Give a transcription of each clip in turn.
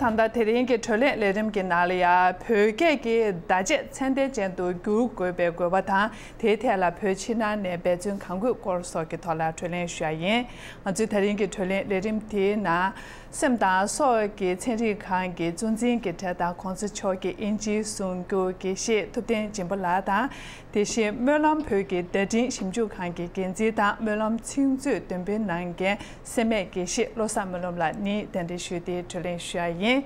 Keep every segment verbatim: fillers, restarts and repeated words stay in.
ད་ལྟ་དེ་རིང་གི་བགྲོ་གླེང་ལས་རིམ་གྱི་ནང་ལ་ཡང་བོད་སྐད་ཀྱི་བརྡ་ཆད་ཚད་ལྡན་ཅན་དུ་བསྒྱུར་དགོས་པའི་དགོས་པ་དང་། དེའི་ཐད་ལ་བོད་ཕྱི་ནང་ནས་འབད་བརྩོན་གང་དགོས་སྐོར་སོགས་ཀྱི་ཐོག་ལ་བགྲོ་གླེང་ཞུ་ཡ་ཡིན། ང་ཚོའི་དེ་རིང་གི་བགྲོ་གླེང་ལས་རིམ་དེའི་ནང་། སེམས་དང་སྲོག་གི་ཚན་རིག་ཁང་གི་གཙོ་འཛིན་གྱི་གྲས་དང་གོང་ས་མཆོག་གི་དབྱིན་ཇིའི་གསུང་སྒྱུར་དགེ་བཤེས་ཐུབ་བསྟན་སྦྱིན་པ་ལགས་དང་། དེ་བཞིན་སྨོན་ལམ་བོད་ཀྱི་བརྡ་འཕྲིན་ཞིབ་འཇུག་ཁང་གི་འགན་འཛིན་དང་སྨོན་ལམ་ཚིག་མཛོད་འདོན་སྤེལ་གནང་མཁན་སེར་སྨད་དགེ་བཤེས་བློ་བཟང་སྨོན་ལམ་ལགས་གཉིས་གདན་འདྲེན་ཞུས་ཏེ་བགྲོ་གླེང་ཞུ་ཡ་ཡིན།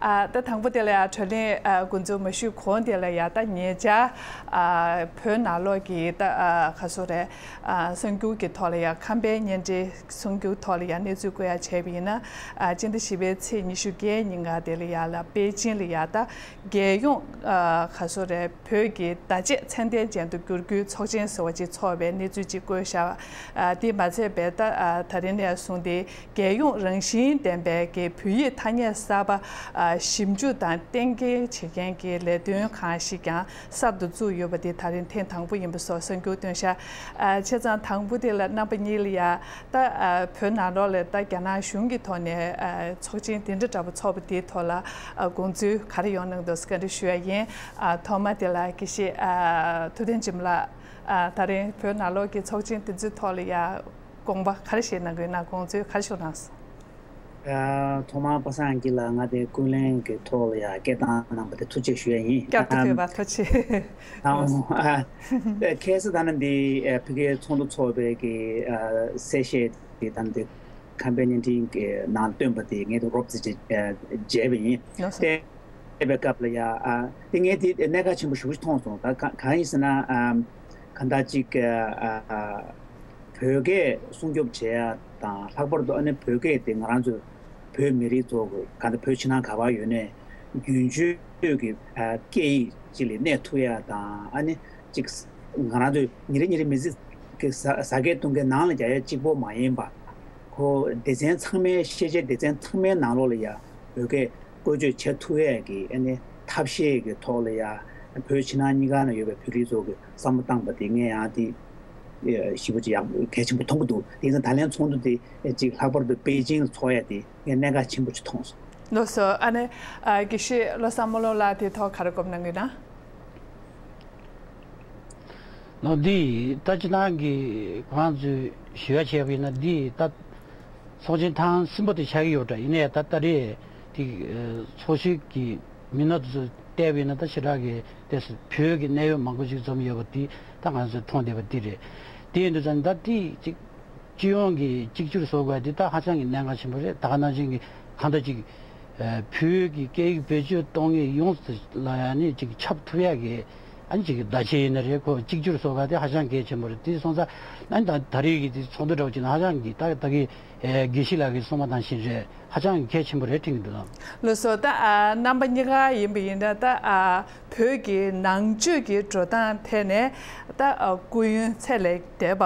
ཨ། ད་དང་པོ་དེ་ལ་ཡང་བགྲོ་གླེང་ཨ་འགོ་འཛུགས་མ་ཞུས་གོང་དེ་ལ་ཡང་ད་ཉེ་ཆར་ཨ་བོད་ནང་ལོགས་ཀྱི་ད་ཨ་ག་སོ་རེད། ཨ་གསར་འགྱུར་གྱི་ཐོག་ལ་ཡང་ཁམས་པའི་བརྙན་འཕྲིན་གསར་འགྱུར་ཐོག་ལ་ཡང་གནས་ཚུལ་བཀོད་ཡ་བྱས་པ་ཡིན་ན། ཨ་སྤྱི་ཟླ་བཞི་པའི་ཚེས་ཉི་ཤུ་བརྒྱད་ཉིན་ག་དེ་ལ་ཡང་ལ་པེ་ཅིང་ལ་ཡང་ད་རྒྱལ་ཡོངས་ཨ་ག་སོ་རེད། བོད་ཀྱི་བརྡ་ཆད་ཚད་ལྡན་ཅན་དུ་བསྒྱུར་རྒྱུའི་ཚོགས་ཆེན་ཟེར་བ་ཅིག་ཚོགས་པའི་གནས་ཚུལ་ཅིག་བཀོད་བཞག་ཨ་དེ་མ་ཚད་པའི་ད་ཨ་ད་རིང་ནས་བཟུང་སྟེ་རྒྱལ་ཡོངས་རང་བཞིན་ལྡན་པའི་གི་བོད་ཡིག་ཐ་སྙད་གསར་པ་ཨ་ཞིབ་འཇུག་དང་གཏན་འཁེལ་བྱེད་མཁན་གྱི་ལས་དོན་ཁང་ཞིག་ཀྱང་གསར་དུ་བཙུགས་ཡོད་པ་དེ་ད་རིང་ཐེངས་དང་པོ་ཡིན་པ་སོགས་གསར་འགྱུར་བཏོན་ཤག་ཨ་བྱས་ཙང་དང་པོ་དེ་ལ་རྣམ་པ་གཉིས་ལ་ཡ་ད་ཨ་བོད་ནང་ལོགས་ལ་ད་རྒྱ་ནག་གཞུང་གི་ཐོག་ནས་ཨ་ཚོགས་ཆེན་དེ་འདྲ་འདྲ་པོ་ཚོགས་པ་དེའི་ཐོག་ལ་ཨ་དགོངས་ཚུལ་ག་རེ་ཡོང་གནང་འདུག་བཀའ་འདྲི་ཞུ་ཡ་ཡིན། ཨ་ཐོག་མ་དེ་ལ་དགེ་བཤེས་ཨ་ཐུབ་བསྟན་སྦྱིན་པ་ལགས། ཨ་ད་རིང་བོད་ནང་ལོགས་ཀྱི་ཚོགས་ཆེན་དེ་ཚོའི་ཐོག་ལ་ཡ་དགོངས་པ་ག་རེ་བཞེས་གནང་གི་ཡོད་ན། དགོངས་ཚུལ་ག་རེ་ཞུ་གནང་སོང་། ཨ་ཐོག་མར་པ་སངས་སྐྱིད་ལགས་ང་དེ་ཀུན་གླེང་གི་ཐོག་ལ་ཡ་སྐད་བཏང་གནང་བ་དེ་ཐུགས་རྗེ་ཆེ་ཞུ་ཡ་ཡིན། བསྐྱར་དུ་ཨ་ཕེབས་པ་ཐུགས་རྗེ་ཆེ། ཨ་ཨ་ཁ་སང་ད་ནི་འདི་ཨ་ཕ་གིའི་ཚོགས་འདུ་ཚོགས་པའི་གི་ཨ་གསལ་བཤད་དེ་ད་ནི་དེ་ཁམས་པའི་བརྙན་འཕྲིན་གྱི་ནང་བཏོན་པ་དེ་ངས་དེ་རོབ་ཙམ་ཅིག་ཨ་མཇལ་བ་ཡིན། ལགས་སོ། དེ་བྱས་པའི་སྐབས་ལ་ཡ་ཨ་དེ་ངས་དེ་གནད་འགག་ཆེན་པོ་ཞེ་པོ་ཅིག་མཐོང་སོང་། ད་ག་གང་ཡིན་ཟེར་ན་ཨ་གང་ལྟར་ཅིག་ཨ་ཨ་བོད་སྐད་སྲུང་སྐྱོབ་བྱེད་ཡ་དང་། ལྷག་པར་དུ་ཨ་ནི་བོད་སྐད་དེ་ང་རང་ཚོ་བོད་མི་རིགས་ཚོ་གི་གང་ལྟར་བོད་ཕྱི་ནང་ག་པར་ཡོད་ནའི་རྒྱུན་སྤྱོད་ཀྱི་ཨ་སྐད་ཡིག་ཅིག་ལ་གནས་ཐུབ་ཡ་དང་། ཨ་ནི་ཅིག་ང་རང་ཚོ་ཉིན་རེ་ཉིན་རེ་མི་ཚེ་གི་ཟ་ཟ་སྐད་བཏུང་སྐད་ནང་ལ་རྒྱག་ཡ་གཅིག་པོ་མ་ཡིན་པ། ཁོ་སྡེ་ཚན་ཚང་མའི་ཤེས་བྱའི་སྡེ་ཚན་ཚང་མའི་ནང་ལོགས་ལ་ཡ་བོད་སྐད་བཀོལ་སྤྱོད་བྱེད་ཐུབ་ཡས་ཀྱི་ཨ་ནི་ཐབས་ཤེས་ཀྱི་ཐོག་ལ་ཡ་བོད་ཕྱི་ནང་གཉིས་ཀ་ན་ཡོད་པའི་བོད་རིགས་ཚོ་གི་བསམ་བློ་བཏང་པ་དེ་ངས་ཡང་དེ་ཞེ་པོ་ཅིག་ཡག་གལ་ཆེན་པོ་མཐོང་གི་འདུག་དེ་ཡིན་ཙང་ད་ལན་ཚོགས་འདུ་དེ་ཅིག་ལྷག་པར་དུ་པེ་ཅིང་ལ་ཚོགས་ཡ་དེ་ངས་གནད་འགག་ཆེན་པོ་ཅིག་མཐོང་སོང་། ལགས་སོ། ཨ་ནི་ཨ་དགེ་བཤེས་བློ་བཟང་སྨོན་ལམ་ལགས་དེ་ཐོག་ག་རེ་དགོངས་གནང་གི་ཡོད་ན། ལགས། འདི་ད་སྤྱིར་བཏང་གི་ཁོང་ཚོས་ཞུ་ཡ་བྱས་པ་ཡིན་ན་འདི་ད་ཚོགས་ཆེན་ཐེངས་གསུམ་པ་དེ་ཆགས་ཀྱི་ཡོད་འདྲ། ཡིན་ནའི་ད་ད་རེས་དེ་ཚོགས་ཞུགས་ཀྱི་མི་སྣ་ཚོ་བལྟས་པ་ཡིན་ན་ད་ཞེ་དྲག་གི་དེ་བོད་ཀྱི་གནད་ཡོད་མང་པོ་ཞིག་འཛོམས་ཡོད་པ་འདི་ད་ང་ཚོས་མཐོང་བསྡད་པ་འདི་རེད། དེ་ཡིན་དུས་ཙང་ད་འདི་ཅིག་སྤྱི་ཡོངས་ཀྱི་གཅིག་གྱུར་བཟོ་དགོས་འདི་ད་ཧ་ཅང་གི་གནད་འགག་ཆེན་པོ་རེད། ད་ག་ནང་བཞིན་གྱི་གང་ལྟར་ཅིག་ཨ་བོད་ཀྱི་སྐད་ཡིག་བེད་སྤྱོད་གཏོང་མཁན་ཡོངས་སུ་ལ་ཡང་ནི་ཅིག་ཁྱབ་ཐུབ་ཡག་གི་ཨ་ནི་ཅིག་བརྡ་ཆད་ཡིན་ན་རེད། ཁོ་གཅིག་གྱུར་བཟོ་དགོས་དེ་ཧ་ཅང་གལ་ཆེན་པོ་རེད། དེ་སོང་ཙང་ཨ་ནི་ད་ད་རེས་ཀྱི་དེ་ཚོགས་འདུ་འདྲ་བོ་ཅིག་ན་ཧ་ཅང་གི་ད་ད་གི་ཨེ་དགེ་བཤེས་ལགས་ཀྱིས་གསུངས་པ་ནང་བཞིན་རེད། ཧ་ཅང་གལ་ཆེན་པོ་རེད་དྲན་གྱི་འདུག་ལགས། ལགས་སོ། ད་ཨ་རྣམ་པ་གཉིས་ཀ་ཡིན་པ་ཡིན་ན་ད་ཨ་བོད་ཀྱི་ནང་ཆོས་ཀྱི་འགྲོ་སྟངས་ཐད་ནས་ད་ཨ་སྐུ་ཡོན་ཚད་ལས་འདས་པ་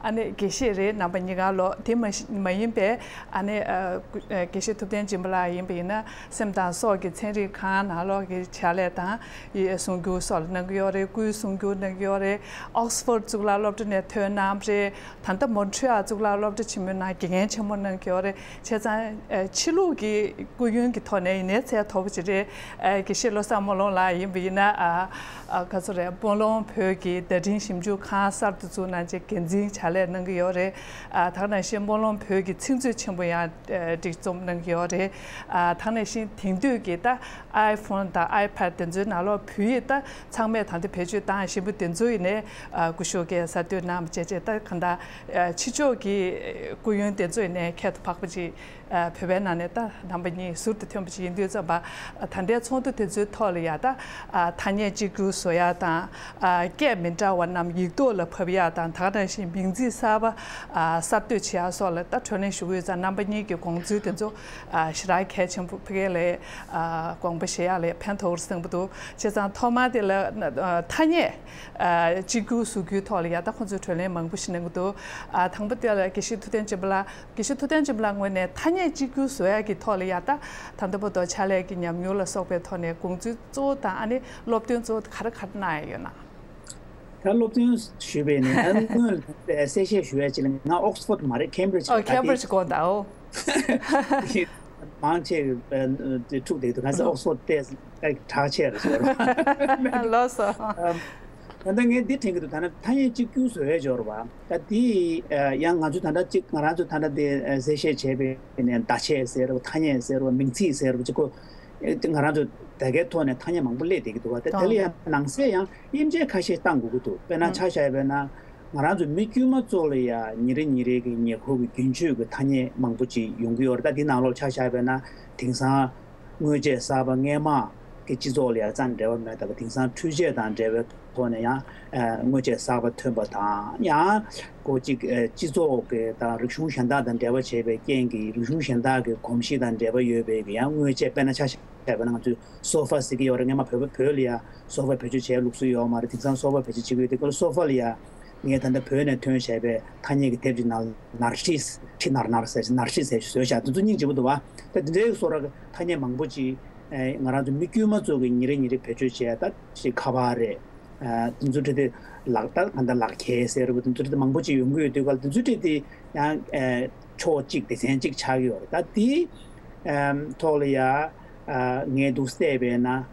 ཨ་ནི་དགེ་བཤེས་རེད། རྣམ་པ་གཉིས་ཀ་ལོ་དེ་མ་མ་ཡིན་པའི་ཨ་ནི་ཨ་སྐུ་ཨ་དགེ་བཤེས་ཐུབ་བསྟན་སྦྱིན་པ་ལགས་ཡིན་པ་ཡིན་ན་སེམས་དང་སྲོག་གི་ཚན་རིག་ཁང་ནང་ལོགས་ཀྱི་ཕྱག་ལས་དང་ཡི་གསུང་སྒྱུར་སོགས་ལ་གནང་གི་ཡོད་རེད། སྐུའི་གསུང་སྒྱུར་གནང་གི་ཡོད་རེད། ཨོག་སི་ཕོར་གཙུག་ལག་སློབ་གྲྭ་ནས་ཐོན་གནང་རེད། ད་ལྟ་མོན་ཊི་རེལ་གཙུག་ལག་སློབ་གྲྭ་ཆེན་མོའི་ནང་དགེ་རྒན་ཆེན་མོ་གནང་གི་ཡོད་རེད། བྱས་ཙང་ཨ་ཕྱི་ལུགས་ཀྱི་སྐུ་ཡོན་གྱི་ཐོག་ནས་ཡིན་ནའི་ཚད་མཐོ་པོ་ཅིག་རེད། ཨ་དགེ་བཤེས་བློ་བཟང་སྨོན་ལམ་ལགས་ཡིན་པ་ཡིན་ན་ཨ་ཨ་ག་ཚོད་རེད། སྨོན་ལམ་བོད་ཀྱི་བརྡ་འཕྲིན་ཞིབ་འཇུག་ཁང་གསར་དུ་བཙུགས་གནང་བྱས་འགན་འཛིན་ཕྱག་ལས་གནང་གི་ཡོད་རེད། ཨ་ད་ག་ནང་བཞིན་སྨོན་ལམ་བོད་ཀྱི་ཚིག་མཛོད་ཆེན་པོ་ཡང་ཨ་སྒྲིག་རྩོམ་གནང་གི་ཡོད་རེད། ཨ་ད་ག་ནང་བཞིན་དེང་དུས་ཀྱི་ད་ཨའི་ཕོན་དང་ཨའི་པེ་ཌི་དེ་ཚོའི་ནང་ལོགས་བོད་ཡིག་ད་ཚང་མས་ད་ལྟ་བེད་སྤྱོད་བཏང་བཞིན་པ་དེ་ཚོ་ཡིན་ནའི་ཨ་སྐུ་ཞབས་ཀྱིས་གསར་གཏོད་གནང་བྱས་བྱས་ད་གང་ལྟར་ཨ་ཕྱི་ཕྱོགས་ཀྱི་སྐུ་ཡོན་དེ་ཚོ་ཡིན་ནའི་ཁྱད་དུ་འཕགས་པ་ཅིག་ཨ་བོད་པའི་ནང་ནས་ད་རྣམ་པ་གཉིས་ཟུར་དུ་ཐོན་པ་ཅིག་ཡིན་དུས་ཙམ་པ། ཨ་ད་ལྟའི་ཚོགས་འདུ་དེ་ཚོའི་ཐོག་ལ་ཡ་ད་ཨ་ཐ་སྙད་གཅིག་གྱུར་བཟོ་ཡ་དང་། ཨ་སྐད་མི་འདྲ་བ་རྣམས་ཡིག་ཐོག་ལ་ཕབ་ཡ་དང་། ད་ག་ནང་བཞིན་མིང་ཚིག་གསར་པ་ཨ་གསར་གཏོད་བྱེད་ཡ་སོགས་ལ་ད་བགྲོ་གླེང་ཞུ་གི་ཡོད་ཙང་། རྣམ་པ་གཉིས་ཀྱི་དགོངས་ཚུལ་དེ་ཚོ་ཨ་ཞེ་དྲག་གལ་ཆེན་པོ། ཕ་གི་ལ་ཨ་དགོངས་པ་བཞེས་ཡ་ལ་ཕན་ཐོགས་བསམ་གྱི་འདུག་བྱས་ཙང་ཐོག་མར་དེ་ལ་ཨ་ཐ་སྙད་ཨ་གཅིག་གྱུར་བཟོ་རྒྱུའི་ཐོག་ལ་ཡ་ད་ཁོང་ཚོས་བགྲོ་གླེང་མང་པོ་ཞིག་གནང་གི་འདུག་ཨ་དང་པོ་དེ་ལ་དགེ་བཤེས་ཐུབ་བསྟན་སྦྱིན་པ་ལགས། དགེ་བཤེས་ཐུབ་བསྟན་སྦྱིན་པ་ལགས་ངོས་ནས་ཐ་སྙད་གཅིག་གྱུར་བཟོ་ཡག་གི་ཐོག་ལ་ཡ་ད་ད་ལྟ་བར་དུ་ཕྱག་ལས་ཀྱི་ཉམས་མྱོང་ལ་སོགས་པའི་ཐོག་ནས་དགོངས་ཚུལ་གཙོ་བོ་དང་ཨ་ནི་སློབ་སྟོན་གཙོ་བོ་ག་རེ་ག་རེ་གནང་ཡ་ཡོད་ན། ད་སློབ་སྟོན་ཞུས་པས་ནི་ཨ་ནི་སྔོན་ལ་གསལ་བཤད་ཞུ་ཡ་ཅིག་ལ་ང་ཨོག་སི་ཕོར་ཌི་མ་རེད། ཁེམ་བྷི་རི་ཇི་ཨོ་རེད། ད་ཁེམ་བྷི་རི་ཇི་དགོངས་དག་ཨོ། དེ་ མང་ཆེ་གི་ཨ་དེ་འཁྲུག་བསྡད་འདུག །གང་ཟེར་ཨོག་སི་ཕོར་ཌི་ཏེས་ཨ་གྲགས་ཆེ་རེད་ཟེར། ལགས་སོ། ཨ་ད་ལྟ་ངས་འདི་དྲན་གྱི་འདུག །ད་ནི་ཐ་སྙད་གཅིག་གྱུར་བཟོ་ཡས་སྦྱོར་བ་ད་འདི་ཨ་ཡང་ང་ཚོ་ད་ལྟ་གཅིག་ང་རང་ཚོ་ད་ལྟ་འདི་ཨ་གསལ་བཤད་བྱས་པའི་ནས་བརྡ་ཆད་ཟེར་བ་ཐ་སྙད་ཟེར་བ་མིང་ཚིག་ཟེར་བ་གཅིག་ཁོ་ཨ་ང་རང་ཚོ་དེ་གའི་ཐོག་ནས་ཐ་སྙད་མང་པོ་སླེབས་བསྡད་ཀྱི་འདུག་བ། ད་དེ་ལ་ཡང་ནང་གསེས་ཡང་དབྱེ་འབྱེད་ཁ་ཤས་བཏང་དགོས་ཀྱི་འདུག །དཔེར་ན་ཆ་བཞག་པ་ཡིན་ན། ང་རང་ཚོ་མི་དཀྱུས་མ་ཚོ་ལ་ཡང་ཉིན་རེ་ཉིན་རེ་གི་ཉེ་འཁོར་གྱི་རྒྱུན་སྤྱོད་ཀྱི་ཐ་སྙད་མང་པོ་ཅིག་ཡོང་གི་ཡོད་རེད། ད་འདི་ནང་ལོགས་ཆ་བཞག་པ་ཡིན་ན་དེང་སང་དངོས་ཆས་གསར་པ་སྔས་མ་གི་སྤྱི་ཚོགས་ལ་ཡང་རྩ་ནས་འབྲེལ་བ་མེད་པ། དེང་སང་འཕྲུལ་ཆས་དང་འབྲེལ་བའི་ཐོག་ནས་ཡང་ཨ་དངོས་ཆས་གསར་པ་ཐོན་པ་དང་ཡང་ཁོ་གཅིག་ཨ་སྤྱི་ཚོགས་ཀྱི་དང་རིག་གཞུང་གཞན་དག་དང་འབྲེལ་བ་བྱས་པའི་རྐྱེན་གྱིས་རིག་གཞུང་གཞན་དག་གི་གོམས་གཤིས་དང་འབྲེལ་བ་ཡོད་པའི་གི་ཡང་དངོས་ཆས། དཔེར་ན་ཆ་བཞག་བྱས་པ་ན་ང་ཚོས་སོ་ཕ་ཟེར་གྱི་ཡོད་རེད། སྔོན་མ་བོད་པ་བོད་ལ་ཡ་སོ་ཕ་བེད་སྤྱོད་བྱས་ལུགས་སྲོལ་ཡོད་མ་རེད། དེང་སང་སོ་ཕ་བེད་སྤྱོད་བྱེད་ཀྱི་ཡོད་དེ་ཁོ་ལ་སོ་ཕ་ལ་ཡ་ངས་ད་ལྟ་བོད་ནས་ཐོན་བྱས་པའི་ཐ་སྙད་ཀྱི་དེབ་ཅིག་ནང་ནར་སྲིས་ཁྲི་ནར་ནར་ཟེར་ནར་སྲིས་ཟེར་བཟོས་བཞག་དེ་ཚོ་སྙིང་རྗེ་པོ་འདུག་བ། ད་དེ་འདྲའི་བཟོ་འདྲ་གི་ཐ་སྙད་མང་པོ་ཅིག་ཨེ་ང་རང་ཚོ་མི་དཀྱུས་མ་ཚོ་གི་ཉིན་རེ་ཉིན་རེ་བེད་སྤྱོད་བྱས་ད་ཞིག་ཁ་པར་རེད། ཨ་དེ་ཚོ་ཁྲིད་དེ་ལག་ད་ག་འདྲ་ལག་འཁྱེར་ཟེར་བ་དེ་ཚོ་ཁྲིད་དེ་མང་པོ་ཅིག་ཡོང་གི་ཡོད་དུས་ག་ལ་དེ་ཚོ་ཁྲིད་དེ་ཡང་ཨེ་ཕྱོགས་གཅིག་སྡེ་ཚན་གཅིག་ཆགས་ཀྱི་ཡོད་རེད། ད་དེའི་ཨེམ་ཐོག་ལ་ཡ། ཨ་ངས་འདུག་བལྟས་པས་ན། ཨ་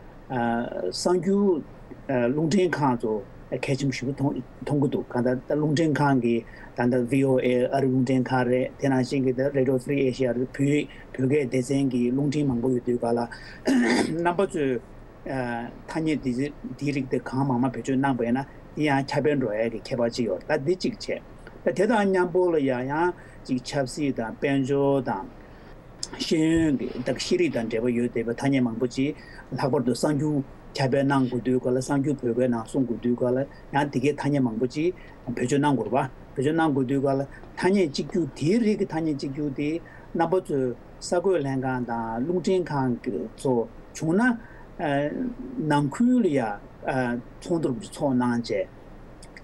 གསར་འགྱུར་ཨ་རླུང་འཕྲིན་ཁང་ཚོ་གལ་ཆེན་པོ་ཞིག་མཐོང་མཐོང་གི་འདུག་གང་ལྟར་ད་རླུང་འཕྲིན་ཁང་གི་ད་ལྟ་བྷི་ཨོ་ཨེ་ཨ་རི་རླུང་འཕྲིན་ཁང་རེད། དེ་ནང་བཞིན་གྱི་ད་Radio Free Asia་རེད། བོད་བོད་སྐད་སྡེ་ཚན་གྱི་རླུང་འཕྲིན་མང་པོ་ཡོད་དུས་ག་ལ་རྣམ་པ་ཚོས་ཨ་ཐ་སྙད་འདི་འདིའི་རིགས་དེ་གང་མང་མང་བེད་སྤྱོད་གནང་པ་ཡིན་ན་འདི་ཡང་ཁྱབ་སྤེལ་འགྲོ་ཡ་གི་ཁྱད་པར་ཅིག་ཡོད་རེད། ད་འདི་གཅིག་བྱས། ད་དེ་དང་མཉམ་པོ་ལ་ཡང་ཡང་ཅིག་ཆབ་སྲིད་དང་དཔལ་འབྱོར་དང་། ཤེས་ཡོན་གྱི་ད་ཤེས་རིག་དང་འབྲེལ་བ་ཡོད་བསྡད་པའི་ཐ་སྙད་མང་པོ་ཅིག་ལྷག་པར་དུ་གསར་འགྱུར་ཁྱབ་སྤེལ་གནང་དགོས་དུས་ག་ལ་གསར་འགྱུར་བོད་སྐད་ནང་གསུང་དགོས་དུས་ག་ལ་ཡང་དེ་གའི་ཐ་སྙད་མང་པོ་ཅིག་བེད་སྤྱོད་གནང་དགོས་རེད་པ། བེད་སྤྱོད་གནང་དགོས་དུས་ག་ལ་ཐ་སྙད་གཅིག་གྱུར་དེའི་རིགས་ཀྱི་ཐ་སྙད་གཅིག་གྱུར་དེ་རྣམ་པ་ཚོས་གསར་འགོད་ལྷན་ཁང་དང་རླུང་འཕྲིན་ཁང་གི་ཚོ་བྱུང་ན་ཨ་ནང་ཁུལ་ལ་ཡ་ཨ་ཚོགས་འདུ་རུ་ཚོགས་གནང་བྱས།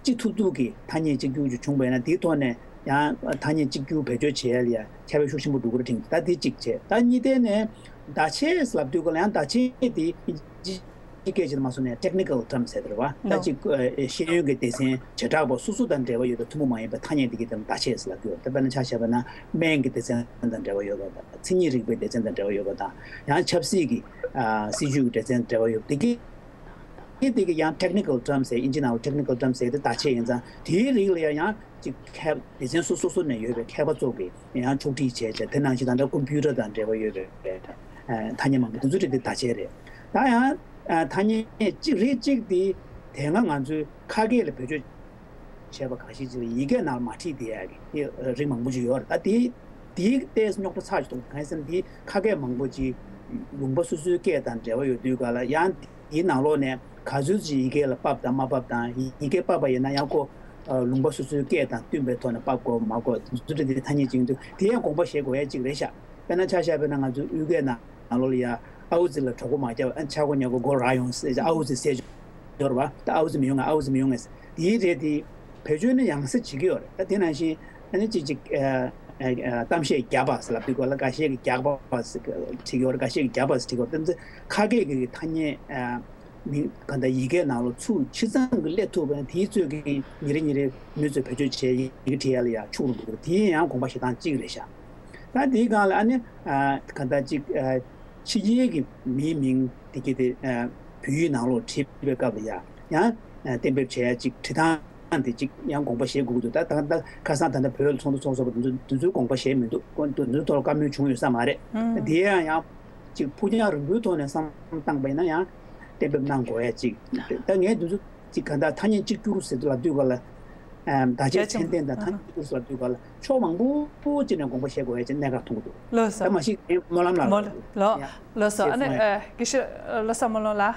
ཅི་ཐུབ་ཐུབ་ཀྱི་ཐ་སྙད་གཅིག་གྱུར་ཅིག་བྱུང་བ་ཡིན་ན་དེའི་ཐོག་ནས་ཡང་ཐ་སྙད་གཅིག་གྱུར་བེད་སྤྱོད་བྱེད་ཡ་ལ་ཡང་ཁྱད་པར་ཤུགས་ཆེན་པོ་འགྲོ་གི་རེད་དྲན་གྱི། ད་དེ་གཅིག་བྱས། ད་གཉིས་ཐད་ནས་བརྡ་ཆད་ལབ་དུས་སྐབས་ལ་ཡང་བརྡ་ཆད་དེ་ཨིན་ཇི་སྐད་ཆ་དུ་མ་སོང་ནས་technical term་ཟེར་དེ་རེད་བ། ད་ཅིག་ཤེས་ཡོན་གྱི་སྡེ་ཚན་བྱེ་བྲག་པ་སོ་སོ་དང་འབྲེལ་བ་ཡོད་པའི་ཐུན་མོང་མ་ཡིན་པའི་ཐ་སྙད་དེ་གའི་དེ་ལ་བརྡ་ཆད་ཟེར་ལབ་ཀྱི་ཡོད་རེད། ད་དཔེར་ན་ཆ་བཞག་པ་ན་སྨན་གྱི་སྡེ་ཚན་དང་འབྲེལ་བ་ཡོད་པ་དང་མཚན་ཉིད་རིག་པའི་སྡེ་ཚན་དང་འབྲེལ་བ་ཡོད་པ་དང་ཡང་ཆབ་སྲིད་ཀྱི་སྲིད་ཇུས་ཀྱི་སྡེ་ཚན་དང་འབྲེལ་བ་ཡོད་པ་དེ་གའི། དེ་དེ་གི་ཡང་technical terms་ཟེར་ཨིན་ཇི་ནང་ལ་technical terms་ཟེར་དེ་བརྡ་ཆད་ཡིན་ཙང་དེའི་རིགས་ལ་ཡང་ཡང་ཅིག་མཁས་སྡེ་ཚན་སོ་སོ་སོ་ནས་ཡོད་པའི་མཁས་པ་ཚོ་གིས་ཡང་ཕྱོགས་སྒྲིག་བྱས་བྱས་དེ་ནང་བཞིན་ད་ལྟ་ཀམ་པུ་ཊར་དང་འབྲེལ་བ་ཡོད་པའི་ཐ་སྙད་མང་པོ་དེ་ཚོ་རིགས་དེ་བརྡ་ཆད་རེད། ད་ཡང་ཐ་སྙད་གཅིག་རིགས་གཅིག་དེ་དེ་སྔ་ང་ཚོའི་ཁ་སྐད་ལ་བེད་སྤྱོད་བྱས་པ་ཁ་ཤས་ཅིག་ལ་ཡི་གེ་ནང་མ་བྲིས་བསྡད་ཡ་གི་རིགས་མང་པོ་ཅིག་ཡོད་རེད། ད་དེའི་དེའི་ཏོག་ཙམ་རྙོག་དྲ་ཚ་ཞིག་གཏོང་གང་ཡིན་ཟེར་ན་དེའི་ཁ་སྐད་མང་པོ་ཅིག་ལུང་པ་སོ་སོའི་སྐད་དང་འབྲེལ་བ་ཡོད་དུས་ག་ལ་ཡང་དེའི་ནང་ལོགས་ནས་ག་ཚོད་ཅིག་ཡི་གེ་ལ་ཕབ་དང་མ་ཕབ་དང་ཡི་གེ་ཕབ་པ་ཡིན་ན་ཡང་ཁོ་ལུང་པ་སོ་སོའི་སྐད་དང་བསྟུན་པའི་ཐོག་ནས་ཕབ་དགོས་མ་དགོས་དེ་ཚོ་དེ་ཐ་སྙད་ཅིག་ཡིན་དུས་དེ་ཡང་དགོངས་པ་བཞེས་དགོས་ཡ་ཅིག་རེད་ཤག་དཔེར་ན་ཆ་བཞག་པ་ན་ང་ཚོའི་དབུས་སྐད་ནང་ནང་ལོགས་ལ་ཡ་ཨའུ་ཙི་ལ་གྲོགས་པོ་མ་རྒྱབ་ཨ་ཆ་གོ་ཉ་གོ་གོ་ར་ཡོང་ཟེར་ཨའུ་ཙི་ཟེར་ཡོད་རེད་བ། ད་ཨའུ་ཙི་མི་ཡོང་ང་ཨའུ་ཙི་མི་ཡོང་ངས་དེའི་རེད་དེ་བེད་སྤྱོད་ནི་ཡང་སེ་བྱེད་ཀྱི་ཡོད་རེད། ད་དེ་ནང་བཞིན་ཨ་ནི་ཅིག་ཅིག་ཨ་ཨ་གཏམ་བཤད་རྒྱག་པ་ཟེར་ལབ་དུས་ག་ལ་འགའ་ཤས་ཀྱིས་རྒྱག་པ་ཟེར་བྲིས་ཀྱི་ཡོད་རེད། འགའ་ཤས་ཀྱིས་རྒྱག་པ་ཟེར་བྲིས་ཀྱི་ཡོད་རེད། དེ་ཚོ་ཁ་སྐད་ཀྱི་ཐ་སྙད་ཨ་མི་ག་འདྲ་ཡི་གེ་ནང་ལ་ཚུར་ཕྱི་ཚང་གི་སླེབས་ཐུབ་པ་ན་དེའི་ཚོད་ཀྱིས་ཉིན་རེ་ཉིན་རེ་མི་ཚོས་བེད་སྤྱོད་བྱས་ཡི་གེ་བྲིས་ཡ་ལ་ཡ་ཕྱུག་རུ་འགྲོ་གི་རེད། དེ་ཡང་དགོངས་པ་བཞེས་སྟངས་གཅིག་རེད་ཤག་ད་དེའི་སྒང་ལ་ཨ་ནི་ཨ་ག་འདྲ་ཅིག་ཨ་ཕྱི་རྒྱལ་གྱི་མིའི་མིང་དེ་གྱད་དེ་ཨ་བོད་ཡིག་ནང་ལོགས་བྲིས་པའི་སྐབས་ལ་ཡ་ཡང་ཨ་གཏན་འབེབས་བྱས་ཡ་ཅིག་བྲིས་སྟངས་དེ་ཅིག་ཡང་དགོངས་པ་བཞེས་དགོས་ཀྱི་འདུག་ད་ད་ད་ཁ་སང་ད་ལྟ་བོད་ལ་ཚོགས་འདུ་ཚོགས་ཚོགས་པ་དེ་ཚོ་དེ་ཚོའི་དགོངས་པ་བཞེས་མི་འདུག་དེ་ཚོའི་ཐོག་ལ་བཀའ་མོལ་བྱུང་ཡོད་ས་མ་རེད། ཨང་། དེ་ཡང་ཡང་ཅིག་ཕུགས་རྒྱང་རིང་པོའི་ཐོག་ནས་བསམ་བློ་བཏང་པ་ཡིན་ན་ཡང་གཏན་འབེབས་གནང་དགོས་ཡ་ཅིག་ད་ངས་དེ་ཚོ་ཅིག་ག་འདྲ་ཐ་སྙད་གཅིག་གྱུར་ཟེར་དུས་ལབ་དུས་ག་ལ་ཨམ་བརྡ་ཆད་ཚད་ལྡན་དང་ཐ་སྙད་གཅིག་གྱུར་ཟེར་ལབ་དུས་ག་ལ་ཕྱོགས་མང་པོ་ཅིག་ནས་དགོངས་པ་བཞེས་དགོས་ཡ་ཅིག་གནད་འགག་མཐོང་གི་འདུག་ལགས་སོ། ད་མ་གཞི་སྨོན་ལམ་ལགས་ལགས་ལགས་ལགས་སོ། ཨ་ནི་ཨ་དགེ་བཤེས་ལགས་སོ། སྨོན་ལམ་ལགས།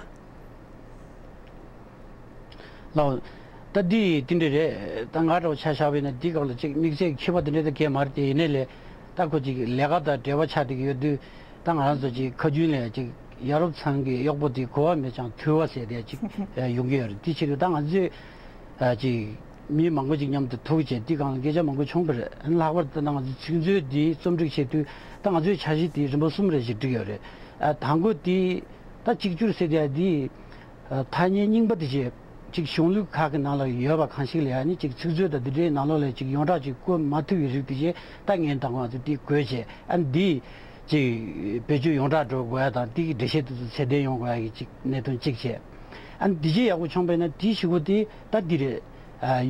ལགས། ད་འདི་དེ་འདྲ་རེད། ད་ང་འདྲ་བོ་ཆ་བཞག་པ་ཡིན་ན་འདི་སྐབས་ལ་ཅིག་དམིགས་བསལ་གྱི་ཁྱད་པར་དེ་འདྲ་ད་གས་མ་རེད་དེ། ཡིན་ནའི་ལས་ད་ཁོ་ཅིག་ལས་ཀ་དང་འབྲེལ་བ་ཆགས་བསྡད་ཀྱི་ཡོད་དུས་ད་ང་རང་ཚོ་ཅིག་ཁ་རྒྱུན་ལས་ཅིག་ཡ་རབས་ཚང་གི་གཡོག་པོ་དེ་གོ་བ་མེད་ཀྱང་ཐུལ་བ་ཟེར་དེ་ཅིག་ཡོང་གི་ཡོད་རེད། དེ་ཕྱིར་ད་ང་ཚོས་ཅིག་མི་མང་པོ་ཅིག་མཉམ་དུ་ཐུག་བྱས་འདི་སྒང་ལ་སྐད་ཆ་མང་པོ་བྱུང་བ་རེད། ལྷག་པར་དུ་ད་ང་ཚོ་ཚིག་མཛོད་འདི་རྩོམ་སྒྲིག་བྱེད་དུས་ད་ང་ཚོའི་འཆར་གཞི་དེ་རིམ་པ་གསུམ་རེ་ཞིག་བསྒྲིགས་ཡོད་རེད། ཨ་དང་པོ་དེ་ད་གཅིག་གྱུར་ཟེར་དེ་འདི་ཐ་སྙད་རྙིང་པ་དེ་བྱས་ཅིག་གཞུང་ལུགས་ཁག་གི་ནང་ལ་ཡོད་པ་གང་ཞིག་ལ་ཡང་ནི་ཅིག་ཚིག་མཛོད་དང་འདི་འདྲའི་ནང་ལོགས་ལ་ཅིག་ཡོངས་གྲགས་ཅིག་བཀོད་མ་ཐུབ་པའི་རིགས་དེ་བྱས་ད་ངས་དང་པོ་ང་ཚོ་འདི་བཀོད་བྱས། ཨ་འདི་ ཅིག་བེད་སྤྱོད་ཡོངས་གྲགས་འགྲོ་དགོས་ཡ་དང་དེ་གི་འགྲེལ་བཤད་དེ་ཚོ་ཚད་ལྡན་ཡོང་དགོས་ཡ་གི་ཅིག་གནད་དོན་གཅིག་བྱས། ཨ་ནི་དེ་རྗེས་ཡག་པོ་བྱུང་བས་ན་དེའི་གཞུག་གུ་དེ་ད་འདི་རེད།